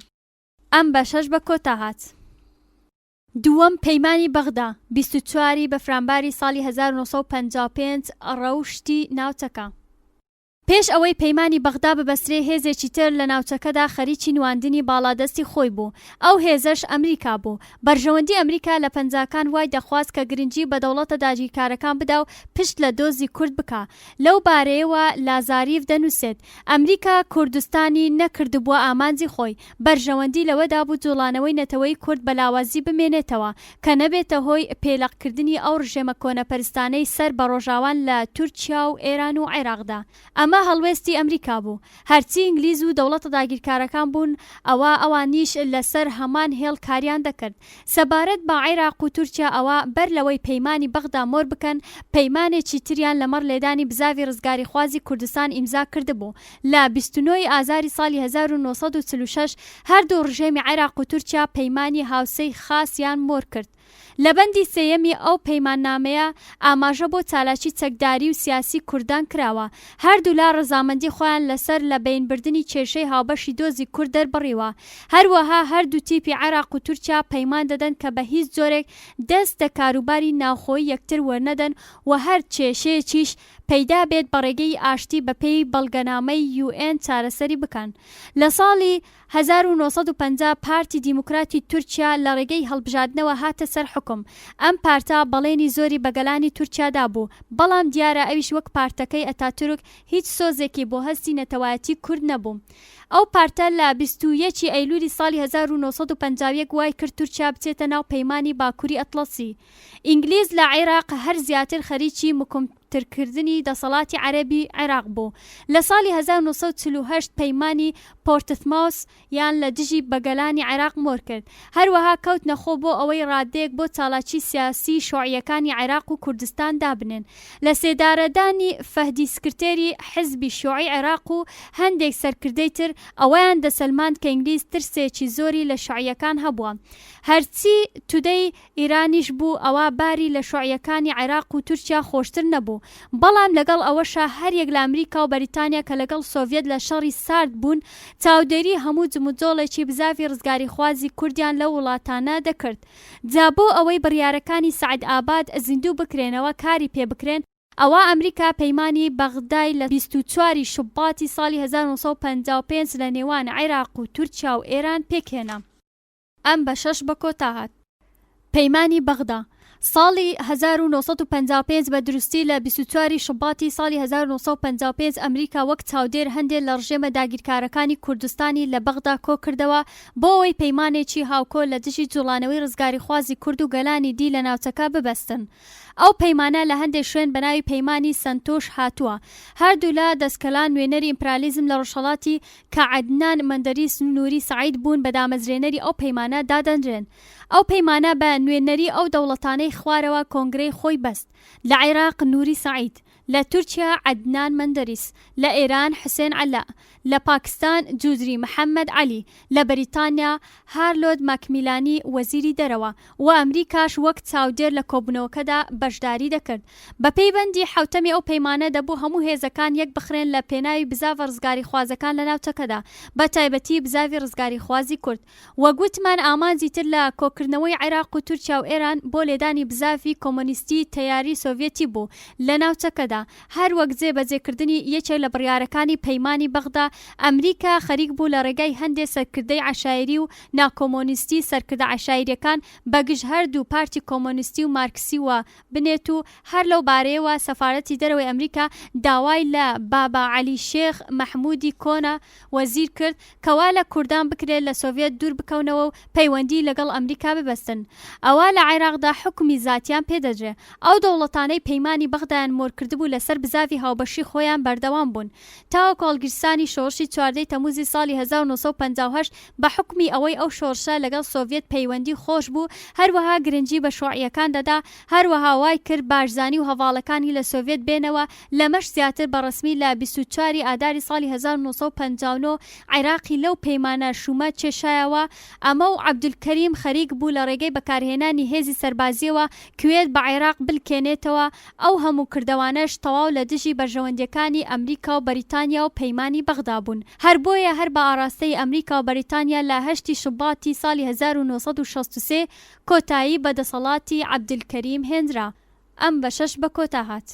ئەم بەشەش بە کۆتا هات. دووەم پەیمانی بەغدا، 24 ی بەفرانباری ساڵی 1955 ڕەوشتی ناوچەکە. پێش ئەوەی پەیمانی بەغدا ببەسترێ هێزێکی تر لە ناوچەکەدا خەریکی نواندنی باڵادەستی خۆی بوو، ئەو هێزەش ئەمریکا بوو. بەرژەوەندی ئەمریکا لە پەنجاکان وای دەخواست کە گرنگی بە دەوڵەتە داگیرکارەکان بدا و پشت لە دۆزی کورد بکا. لەو بارەیەوە لازاریف دەنووسێت، ئەمریکا کوردستانی نەکردبووە ئامانجی خۆی، بەرژەوەندی لەوەدا بوو جوڵانەوەی نەتەوەیی کورد بە لاوازی بمێنێتەوە، کە نەبێتە هۆی پێلەقکردنی ئەو ڕژێمە کۆنەپەرستانەی سەر بە ڕۆژاوان لە تورکیا و ئێران و عێراقدا. ئەمە هەڵوێستی ئەمریکا بوو. هەرچی ئینگلیز و دەوڵەتە داگیرکارەکان بوون ئەوا ئەوانیش لە سەر هەمان هێڵ کاریان دەکرد. سەبارەت بە عێراق و تورکیا ئەوا بەر لەوەی پەیمانی بەغدا مۆر بکەن پەیمانێکی تریان لەمەڕ لێدانی بزاڤی ڕزگاریخوازی کوردستان ئیمزا کردبوو. لە 29 ی ئازاری ساڵی 1946 هەردوو ڕژێمی عێراق و تورکیا پەیمانی هاوسێی خاس یان مۆر کرد. لە بەندی سێیەمی ئەو پەیماننامەیە ئاماژە بۆ چالاکی چەکداری و سیاسی کوردان کراوە. هەردوولا ڕەزامەندی خۆیان لەسەر لە بەینبردنی کێشەی هاوبەشی دۆزی کورد دەربڕیوە. هەروەها هەردوو تیپی عێراق و تورکیا پەیمان دەدەن کە بە هیچ جۆرێک دەست لە کاروباری ناوخۆیی یەکتر وەرنەدەن و هەر کێشەیەکیش پەیدا بێت بە ڕێگەی ئاشتی بە پێی بەڵگەنامەی یوئێن چارەسەری بکەن. لە ساڵی 1950 پارتی دیموکراتی تورکیا لە ڕێگەی هەڵبژاردنەوە هاتە سەر حوکم. ئەم پارتە بەڵێنی زۆری بە گەلانی تورکیا دابوو، بەڵام دیارە ئەویش وەک پارتەکەی ئەتاتورک هیچ سۆزێکی بۆ هەستی نەتەوایەتی کورد نەبوو. ئەو پارتە لە 21 ی ئەیلولی ساڵی 1951 وای کرد تورکیا بچێتە ناو پەیمانی باکوری ئەتڵەسی. ئینگلیز لە عێراق هەر زیاتر خەریکی مکومترکردنی دەسەڵاتی عەرەبی عێراق بوو. لە ساڵی 1948 پەیمانی پۆرتثماوس یان لە دژی بە گەلانی عێراق مۆر کرد. هەروەها کەوتنە خۆ بۆ ئەوەی ڕادەیەک بۆ چالاکی سیاسی شوعیەکانی عێراق و کوردستان دابنێن. لە سێدارەدانی فەهدی سکرتێری حزبی شوعی عێراق و هەندێک سەرکردەی تر ئەوەیان دەسەلماند کە ئینگلیز ترسێکی زۆری لە شوعیەکان هەبووە. هەرچی تودەی ئیرانیش بوو ئەوا باری لە شوعیەکانی عێراق و تورکیا خۆشتر نەبوو بەڵام لەگەڵ ئەوەشا هەریەک لە ئەمریکا و بەریتانیا کە لەگەڵ سۆڤیەت لە شەڕی سارد بوون چاودێری هەموو جموجۆڵێکی بزاڤی ڕزگاریخوازی کوردیان لەو وڵاتانە دەکرد جا بۆ ئەوەی بڕیارەکانی سەعد ئاباد زیندوو بکرێنەوە کاری پێ بکرێن ئەوا ئەمریکا پەیمانی بەغدای لە 24 ی شوباتی ساڵی 1955 لە نێوان عێراق و تورکیا و ئێران پێکهێنا. ئەم بەشەش بە کۆتا هات. پەیمانی بەغدا، ساڵی 1955 بە دروستی لە 24 ی شوباتی ساڵی 1955 ئەمریکا وەک چاودێر هەندێ لە ڕژێمە داگیرکارەکانی کوردستانی لە بەغدا کۆکردەوە بۆ ئەوەی پەیمانێکی هاوکۆ لە دژی جوڵانەوەی ڕزگاریخوازی کورد و گەلانی دی لە ناوچەکە ببەستن. ئەو پەیمانە لە هەندێ شوێن بە ناوی پەیمانی سەنتۆش هاتووە. هەردوولا دەستکەلان نوێنەری ئیمپرالیزم لە ڕۆژهەڵاتی کە عەدنان مەندەریس و نوری سەعید بوون بە دامەزرێنەری ئەو پەیمانە دادەنرێن. ئەو پەیمانە بە نوێنەری ئەو دەوڵەتانەی خوارەوە کۆنگرەی خۆی بەست. لە عێراق نوری سەعید. لە تورکیا عەدنان مەندەریس، لە ئێران حوسێن عەلا، لە پاکستان جودری محەمەد عەلی، لە بەریتانیا هارلۆد ماکمیلانی وەزیری دەرەوە و ئەمریکاش وەک چاودێر لە کۆبوونەوەکەدا بەشداری دەکرد. بەپێی بەندی حەوتەمی ئەو پەیمانە دەبوو هەموو هێزەکان یەک بخرێن لە پێناوی بزاڤە ڕزگاریخوازەکان لە ناوچەکەدا بە تایبەتی بزاڤی ڕزگاریخوازی کورد. وەک وتمان ئامانجی تر لە کۆکردنەوەی عێراق و تورکیا و ئێران بۆ لێدانی بزاڤی کۆمۆنیستی تەیاری سۆڤیەتی بوو لە ناوچەکەدا. هەر وەک جێ بەجێ کردنی یەکێک لە بڕیارەکانی پەیمانی بەغدا، ئەمریکا خەریک بوو لە ڕێگای هەندێ سەرکردەی عەشایری و ناکۆمۆنیستی سەرکردە عەشایریەکان بە گژ هەردوو پارتی کۆمۆنیستی و مارکسی وە بنێت و هەر لەو بارەیەوە سەفارەتی دەرەوەی ئەمریکا داوای لە بابا عەلی شێخ مەحمودی کۆنە وەزیر کرد کە وا لە کوردان بکرێت لە سۆڤیەت دوور بکەونەوە و پەیوەندی لەگەڵ ئەمریکا ببەستن ئەوا لە عێراقدا حوکمی زاتیان پێ دەدرێ. ئەو دەوڵەتانەی پەیمانی بەغدایان مۆرکردبوو لەسەر بزاڤی هاوبەشی خۆیان بەردەوام بوون تاوەکو هەڵگیرسانی شۆڕشی چواردەی تەموزی ساڵی 1958 بە حوکمی ئەوەی ئەو شۆڕشە لەگەڵ سۆڤیەت پەیوەندی خۆش بوو هەروەها گرنگی بە شوعیەکان دەدا هەروەها وای کرد بارزانی و هەڤاڵەکانی لە سۆڤیەت بێنەوە لەمەش زیاتر بە ڕەسمی لە 24 ی ئاداری ساڵی 1959 عێراقی لەو پەیمانە شوومە کێشایەوە ئەمە و عەبدولکەریم خەریک بوو لە ڕێگەی بەکارهێنانی هێزی سەربازیەوە کوێت بە عێراق بلکێنێتەوە ئەو هەموو کردەوانەش تەواو لە دژی بەرژەوەندیەکانی ئەمریکا و بەریتانیا و پەیمانی بەغدا بوون هەر بۆیە هەر بە ئاڕاستەی ئەمریکا و بەریتانیا لە هەشتی شوباتی ساڵی 1963 کۆتایی بە دەسەڵاتی عەبدولکەریم هێنرا. ئەم بەشەش بە کۆتا هات.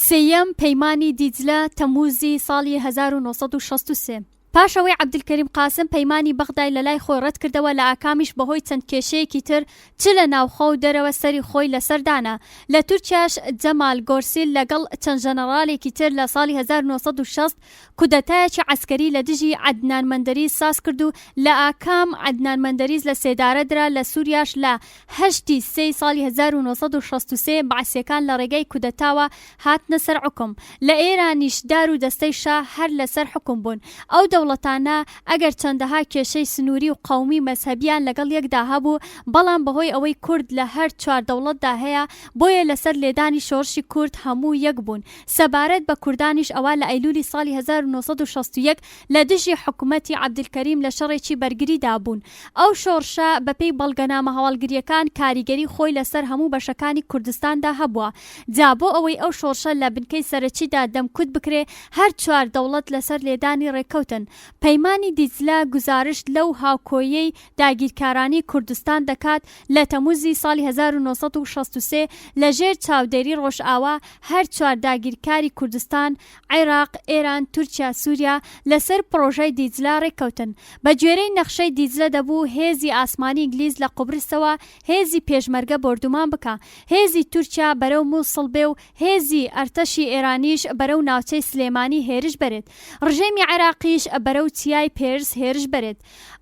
سێیەم، پەیمانی دیجلە، تەمووزی ساڵی 1963. پاش ئەوەی عەبدولکەریم قاسم پەیمانی بەغدای لە لای خۆی ڕەت کردەوە لە ئاکامیش بەهۆی چەند کێشەیەکی تر چ لە ناوخۆ و دەرەوە سەری خۆی لەسەر دانا لە تورکیاش جەمال گۆرسیل لەگەڵ چەند ژەنەڕالێکی تر لە ساڵی 1960 کودەتایەکی عەسکەری لە دژی عەدنان مەندەریس ساز کرد و لە ئاکام عەدنان مەندەریس لە سێدارە درا لە سوریاش لە هەشت ی سێی ساڵی 1963 بەعسیەکان لە ڕێگای کودەتاوە هاتنە سەر عوکم لە ئێرانیش دار و دەستەی شا هەر لە سەر حوکم بوون ئەو دەوڵەتانە ئەگەر چەندەها کێشەی سنووری و قەومی و مەزهەبیان لەگەڵ یەکدا هەبوو بەڵام بەهۆی ئەوەی کورد لە هەر چوار دەوڵەتدا هەیە بۆیە لەسەر لێدانی شۆڕشی کورد هەموو یەک بوون سەبارەت بە کوردانیش ئەوا لە ئەیلولی ساڵی 1961 لە دژی حکومەتی عەبدولکەریم لە شەڕێکی بەرگریدا بوون. ئەو شۆڕشە بە پێی بەڵگەنامە هەواڵگرییەکان کاریگەری خۆی لە سەر هەموو بەشەکانی کوردستاندا هەبووە. جا بۆ ئەوەی ئەو شۆڕشە لە بنکەی سەرەکیدا دەمکوت بکرێ هەر چوار دەوڵەت لە سەر لێدانی ڕێککەوتن. پەیمانی دیجلە گوزارشت لەو هاوکۆییەی داگیرکارانی کوردستان دەکات لە تەموزی ساڵی 1963 لە ژێر چاودێری ڕۆژئاوا هەر چوار داگیرکاری کوردستان، عێراق، ئێران، تورکیا، سوریا، لەسەر پڕۆژەی دیجلە ڕێککەوتن. بە گوێرەی نەخشەی دیجلە دەبوو هێزی ئاسمانی ئینگلیز لە قوبرسەوە هێزی پێشمەرگە بۆردومان بکا، هێزی تورکیا بەرەو موسڵ بێ و هێزی ئەرتەشی ئێرانیش بەرەو ناوچەی سلێمانی هێرش بەرێت. ڕژێمی عێراقیش بەرەو چیای پێرس هێرش بەرێت.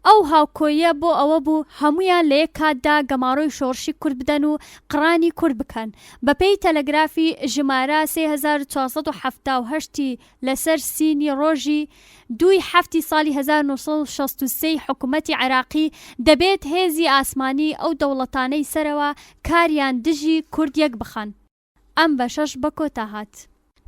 ئەو هاوکۆییە بۆ ئەوە بوو هەموویان لە یەک کاتدا گەماڕۆی شۆڕشی کورد بدەن و قڕانی کورد بکەن. بە پێی تەلەگرافی ژمارە 3478 ی لەسەر سینی ڕۆژی دووی حەفتی ساڵی 1963 ی حکومەتی عێراقی دەبێت هێزی ئاسمانی ئەو دەوڵەتانەی سەرەوە کاریان دژی کورد یەک بخەن. ئەم بەشەش بە کۆتا هات.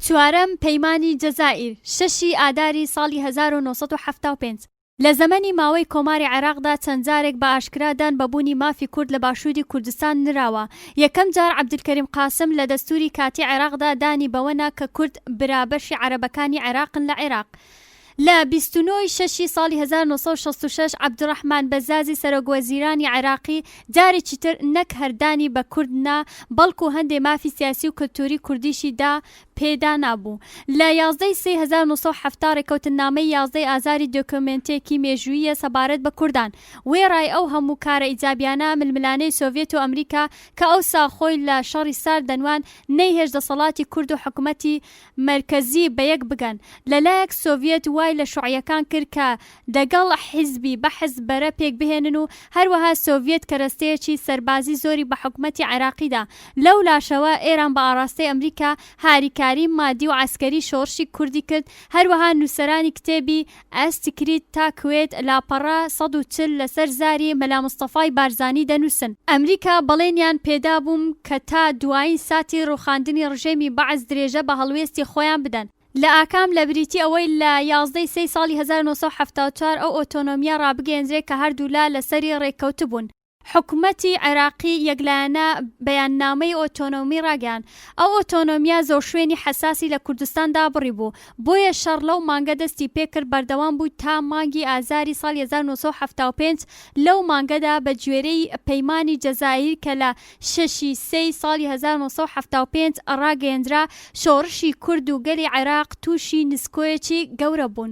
چوارەم، پەیمانی جەزائیر، شەشی ئاداری ساڵی 1975. لە زەمەنی ماوەی کۆماری عێراقدا چەند جارێک بە ئاشکرا دان بە بوونی مافی کورد لە باشووری کوردستان نراوە. یەکەم جار عەبدولکەریم قاسم لە دەستووری کاتی عێراقدا دانی بەوە نا کە کورد برا بەشی عەرەبەکانی عێراقن لە عێراق. لە 29 ی شەشی ساڵی 1966 عەبدولڕەحمان بەزازی سەرۆک وەزیرانی عێراقی جارێکی تر نەک هەر دانی بە کورد نا بەڵکو هەندێ مافی سیاسی و کلتووری کوردیشی دا پێدا نابوو. لە 11 ی سێی 1970 ڕێکەوتننامەی 11 ی ئازاری دۆکۆمێنتێکی مێژووییە سەبارەت بە کوردان. وێڕای ئەو هەموو کارە ئیجابیانە، ململانێی سۆڤیەت و ئەمریکا کە ئەوسا خۆی لە شەڕی سارد دەنواند، نەیهێشت دەسەڵاتی کورد و حکومەتی مەرکەزی بە یەک بگەن. لە لایەک سۆڤیەت وای. داوای لە شوعیەکان کرد کە دەگەڵ حیزبی بەحس بەرە پێک بهێنن و هەروەها سۆڤیەت کەرەستەیەکی سەربازی زۆری بە حکومەتی عێراقی دا. لەو لاشەوە ئێران بە ئاڕاستەی ئەمریکا هاریکاری مادی و عەسکەری شۆڕشی کوردی کرد، هەروەها نووسەرانی کتێبی، از تکریت تا کوێت، لاپەڕە 140 لەسەر زاری مەلا مستەفای بارزانی دەنووسن. ئەمریکا بەڵێنیان پێدابووم کە تا دوایین ساتی ڕووخاندنی ڕژێمی بەعس درێژە بە هەڵوێستی خۆیان بدەن. لە ئاکام لە بریتی ئەوەی لە 11 ی سێی ساڵی 1974 ئەو ئۆتۆنۆمییە ڕابگەیەندرێ کە هەردوولا لەسەری ڕێککەوتبوون، حکومەتی عێراقی یەکلایەنە بەیاننامەی ئۆتۆنۆمی ڕاگەیاند. ئەو ئۆتۆنۆمییە زۆرشوێنی حەساسی لە کوردستان دابڕیبوو، بۆیە شەڕ لەو مانگە دەستی پێکرد بەردەوام بوو تا مانگی ئازاری ساڵی 1975، لەو مانگەدا بە گوێرەی پەیمانی جەزائیر کە لە شەش ی سێی ساڵی 1975 ڕاگەیەندرا، شۆڕشی کورد و گەلی عێراق تووشی نسکۆیەکی گەورە بوون.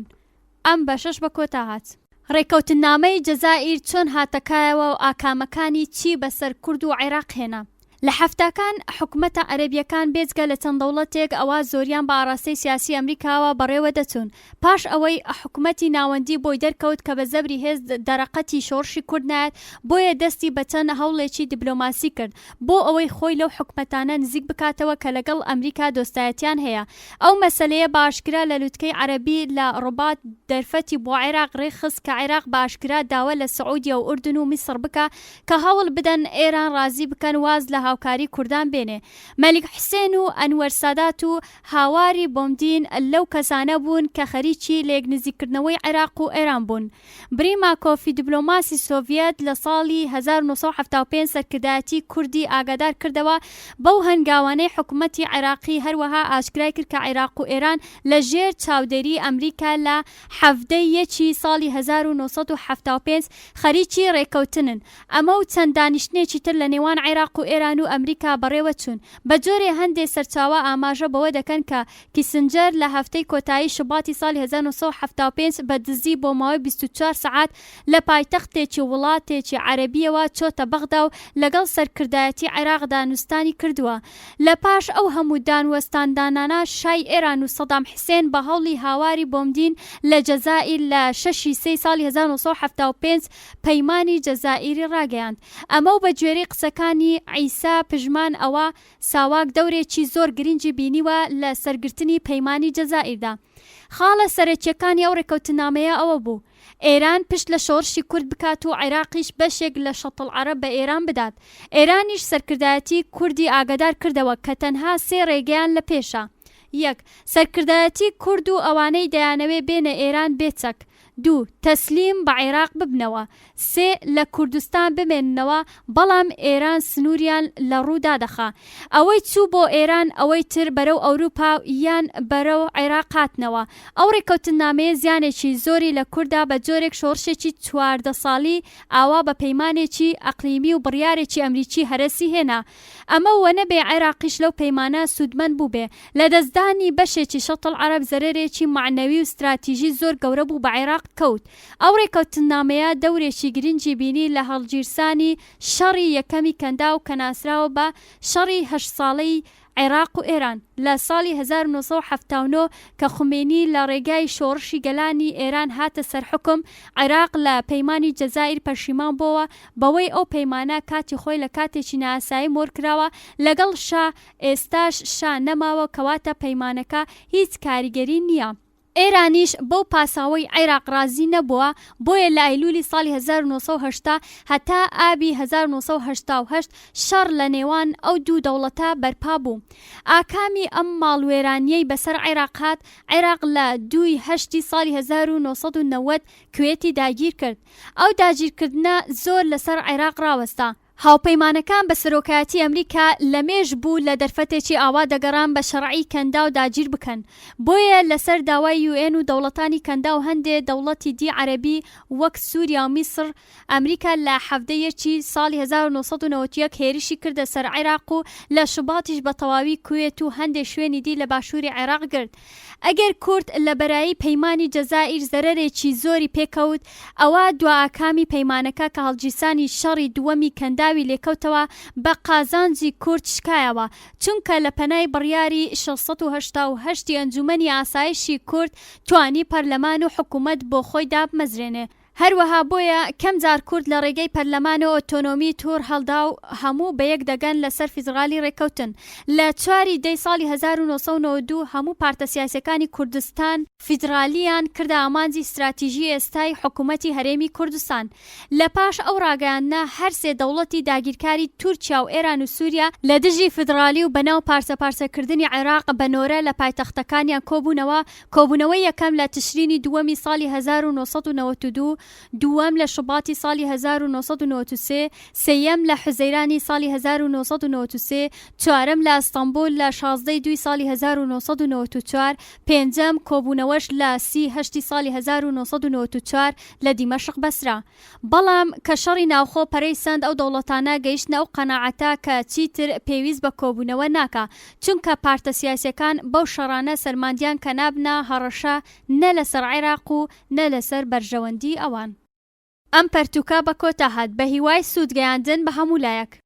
ئەم بەشەش بە کۆتا هات. ڕێککەوتننامەی جەزائیر چۆن هاتە کایەوە و ئاکامەکانی چی بەسەر کورد و عێراق هێنا؟ لە حەفتاکان حکومەتە عەرەبیەکان بێجگە لە چەند دەوڵەتێک ئەوا زۆریان بە ئاڕاستەی سیاسی ئەمریکاوە بەڕێوە دەچوون. پاش ئەوەی حکومەتی ناوەندی بۆی دەرکەوت کە بە زەبری هێز دەرەقەتی شۆڕشی کورد نایەت بۆیە دەستی بە چەند هەوڵێکی دیبلۆماسی کرد بۆ ئەوەی خۆی لەو حکومەتانە نزیک بکاتەوە کە لەگەڵ ئەمریکا دۆستایەتیان هەیە. ئەو مەسەلەیە بە ئاشکرا لە لوتکەی عەرەبی لە ڕبات دەرفەتی بۆ عێراق ڕێکخست کە عێراق بە ئاشکرا داوا لە سعودیە و ئوردن و میسڕ بکا کە هەوڵ بدەن ئێران ڕازی بکەن واز لە هاوکاری کوردان بێنێ. مەلیک حوسێن و ئەنوەر سادات و هاواری بۆمدین لەو کەسانە بوون کە خەریکی لەیەکنزیککردنەوەی عێراق و ئێران بوون. بریماکۆفی دیبلۆماسی سۆڤیەت لە ساڵی 1975 سەرکردایەتی کوردی ئاگادار کردەوە بەو هەنگاوانەی حکومەتی عێراقی هەروەها ئاشکرای کرد کە عێراق و ئێران لە ژێر چاودێری ئەمریکا لە 17 ی یەکی ساڵی 1975 خەریکی رێککەوتنن ئەمە و چەند دانیشتنێکی تر لە نێوان عێراق و ئێران و ئەمریکا بەڕێوە چوون بە جۆرێ هەندێ سەرچاوە ئاماژە بەوە دەکەن کە کیسنجەر لە هەفتەی کۆتایی شوباتی ساڵی 1975 بە دزی بۆ ماوەی 24 سەعات لە پایتەختێکی وڵاتێکی عەرەبییەوە چۆتە بەغدا و لەگەڵ سەرکردایەتی عێراق دانوستانی کردووە. لە پاش ئەو هەموو دانوەستاندانانە شای ئێران و سەدام حسێن بە هەوڵی هاواری بۆمدین لە جەزائیر لە شەش ی سێی ساڵی 1975 پەیمانی جەزائیری ڕاگەیاند. ئەمە و بە گوێرەی قسەکانی عیسا پژمان ئەوا ساواک دەورێکی زۆر گرنگی بینیوە لە سەرگرتنی پەیمانی جەزائیردا. خاڵە سەرەکیەکانی ئەو ڕێکەوتنامەیە ئەوە بوو، ئێران پشت لە شۆڕشی کورد بکات و عێراقیش بەشێک لە شەتڵعەرەب بە ئێران بدات. ئێرانیش سەرکردایەتی کوردی ئاگادار کردەوە کە تەنها سێ ڕێگەیان لە پێشە. یەک، سەرکردایەتی کورد و ئەوانەی دەیانەوێ بێنە ئێران بێ چەک. دوو، تەسلیم بە عێراق ببنەوە. سێ، لە کوردستان بمێننەوە، بەڵام ئێران سنووریان لە ڕوو دادەخا. ئەوەی چوو بۆ ئێران، ئەوەی تر بەرەو ئەوروپا یان بەرەو عێراق هاتنەوە. ئەو ڕێککەوتننامەیە زیانێکی زۆری لە کورد دا بە جۆرێک شۆڕشێکی 14 ساڵی ئاوا بە پەیمانێکی ئەقلیمی و بڕیارێکی ئەمریکی هەرەسی هێنا. ئەمە وەنەبێ عێراقیش لەو پەیمانە سوودمەند بووبێ. لەدەستدانی بەشێکی شەتڵ عەرەب زەرەرێکی مەعنەوی و ستراتیژی زۆر گەورە بوو بە عێراق کەوت. ئەو ڕێکەوتننامەیە دەورێکی گرنگی بینی لە هەڵگیرسانی شەڕی یەکەمی کەنداو کە ناسراوە بە شەڕی هەشت ساڵەی عێراق و ئێران لە ساڵی 1979 کە خومەینی لە ڕێگای شۆڕشی گەلانی ئێران هاتە سەر حوکم عێراق لە پەیمانی جەزائیر پەشیمان بۆوە بەوەی ئەو پەیمانە کاتی خۆی لە کاتێکی نائاسایی مۆرکراوە لەگەڵ شا ئێستاش شا نەماوە کەواتە پەیمانەکە هیچ کاریگەری نییە. ئێرانیش بەو پاساوەی عێراق ڕازی نەبووە، بۆیە لە ئەیلولی ساڵی 1980 هەتا ئابی 1988 شەڕ لە نێوان ئەو دوو دەوڵەتە بەرپا بوو. ئاکامی ئەم ماڵوێرانیەی بەسەر عێراق هات، عێراق لە دوو ی هەشتی ساڵی 1990 کوێتی داگیر کرد. ئەو داگیرکردنە زۆر لەسەر عێراق ڕاوەستا. هاوپەیمانەکان بە سەرۆکایەتی ئەمریکا لە مێژ بوو لە دەرفەتێکی ئاوا دەگەڕان بە شەڕعی کەنداو داگیر بکەن بۆیە لەسەر داوای یوئێن و دەوڵەتانی کەنداو هەندێ دەوڵەتی دی عەرەبی وەک سوریا و میسڕ ئەمریکا لە 17 یەکی ساڵی 1991 هێرشی کردە سەر عێراق و لە شوباتیش بە تەواوی کوێت و هەندێ شوێنی دی لە باشوری عێراق گرت ئەگەر کورد لە بەرایی پەیمانی جەزائیر زەرەرێکی زۆری پێکەوت، ئەوا دوائاکامی پەیمانەکە کە هەڵگیرسانی شەڕی دووەمی کەنداویش. چاوی لێکەوتەوە بە قازانجی کورد شکایەوە چونکە لە پەنای بڕیاری 688 ی ئەنجومەنی ئاسایشی کورد توانی پەرلەمان و حکومەت بۆ خۆی دابمەزرێنێ. هەروەها بۆیە کەم جار کورد لە ڕێگەی پەرلەمانەوە ئۆتۆنۆمی توڕ هەڵدا و هەموو بەیەک دەگەن لە سەر فیدڕالی ڕێککەوتن. لە چوار ی دەی ساڵی 1992 هەموو پارتە سیاسیەکانی کوردستان، فیدڕالیان کردە ئامانجی ستراتیژی ئێستای حکومەتی هەرێمی کوردستان. لە پاش ئەو ڕاگەیاندنە هەر سێ دەوڵەتی داگیرکاری تورکیا و ئێران و سوریا لە دژی فیدڕالی و بەناو پارچە پارچەکردنی عێراق بە نۆرە لە پایتەختەکانیان کۆبوونەوە کۆبوونەوەی یەکەم لە تشرینی دووەمی ساڵی 1992، دووەم لە شوباتی ساڵی 1993، سێیەم لە حوزەیرانی ساڵی 1993، چوارەم لە ئەستەنبول لە 16 ی دووی ساڵی 1994، پێنجەم کۆبوونەوەش لە سی هەشتی ساڵی 1994 لە دیمەشق بەسترا. بەڵام کە شەڕی ناوخۆ پەرەی سەند ئەو دەوڵەتانە گەیشتنە ئەو قەناعەتە کە چیتر پێویست بە کۆبوونەوە ناکا چونکە پارتە سیاسیەکان بەو شەڕانە سەلماندیان کە نابنە هەڕەشە نە لەسەر عێراق و نە لەسەر بەرژەوەندی ئەوان. ئەم پەرتوکە بە کۆتا هات بە هیوای سوود گەیاندن بە هەموو لایەک.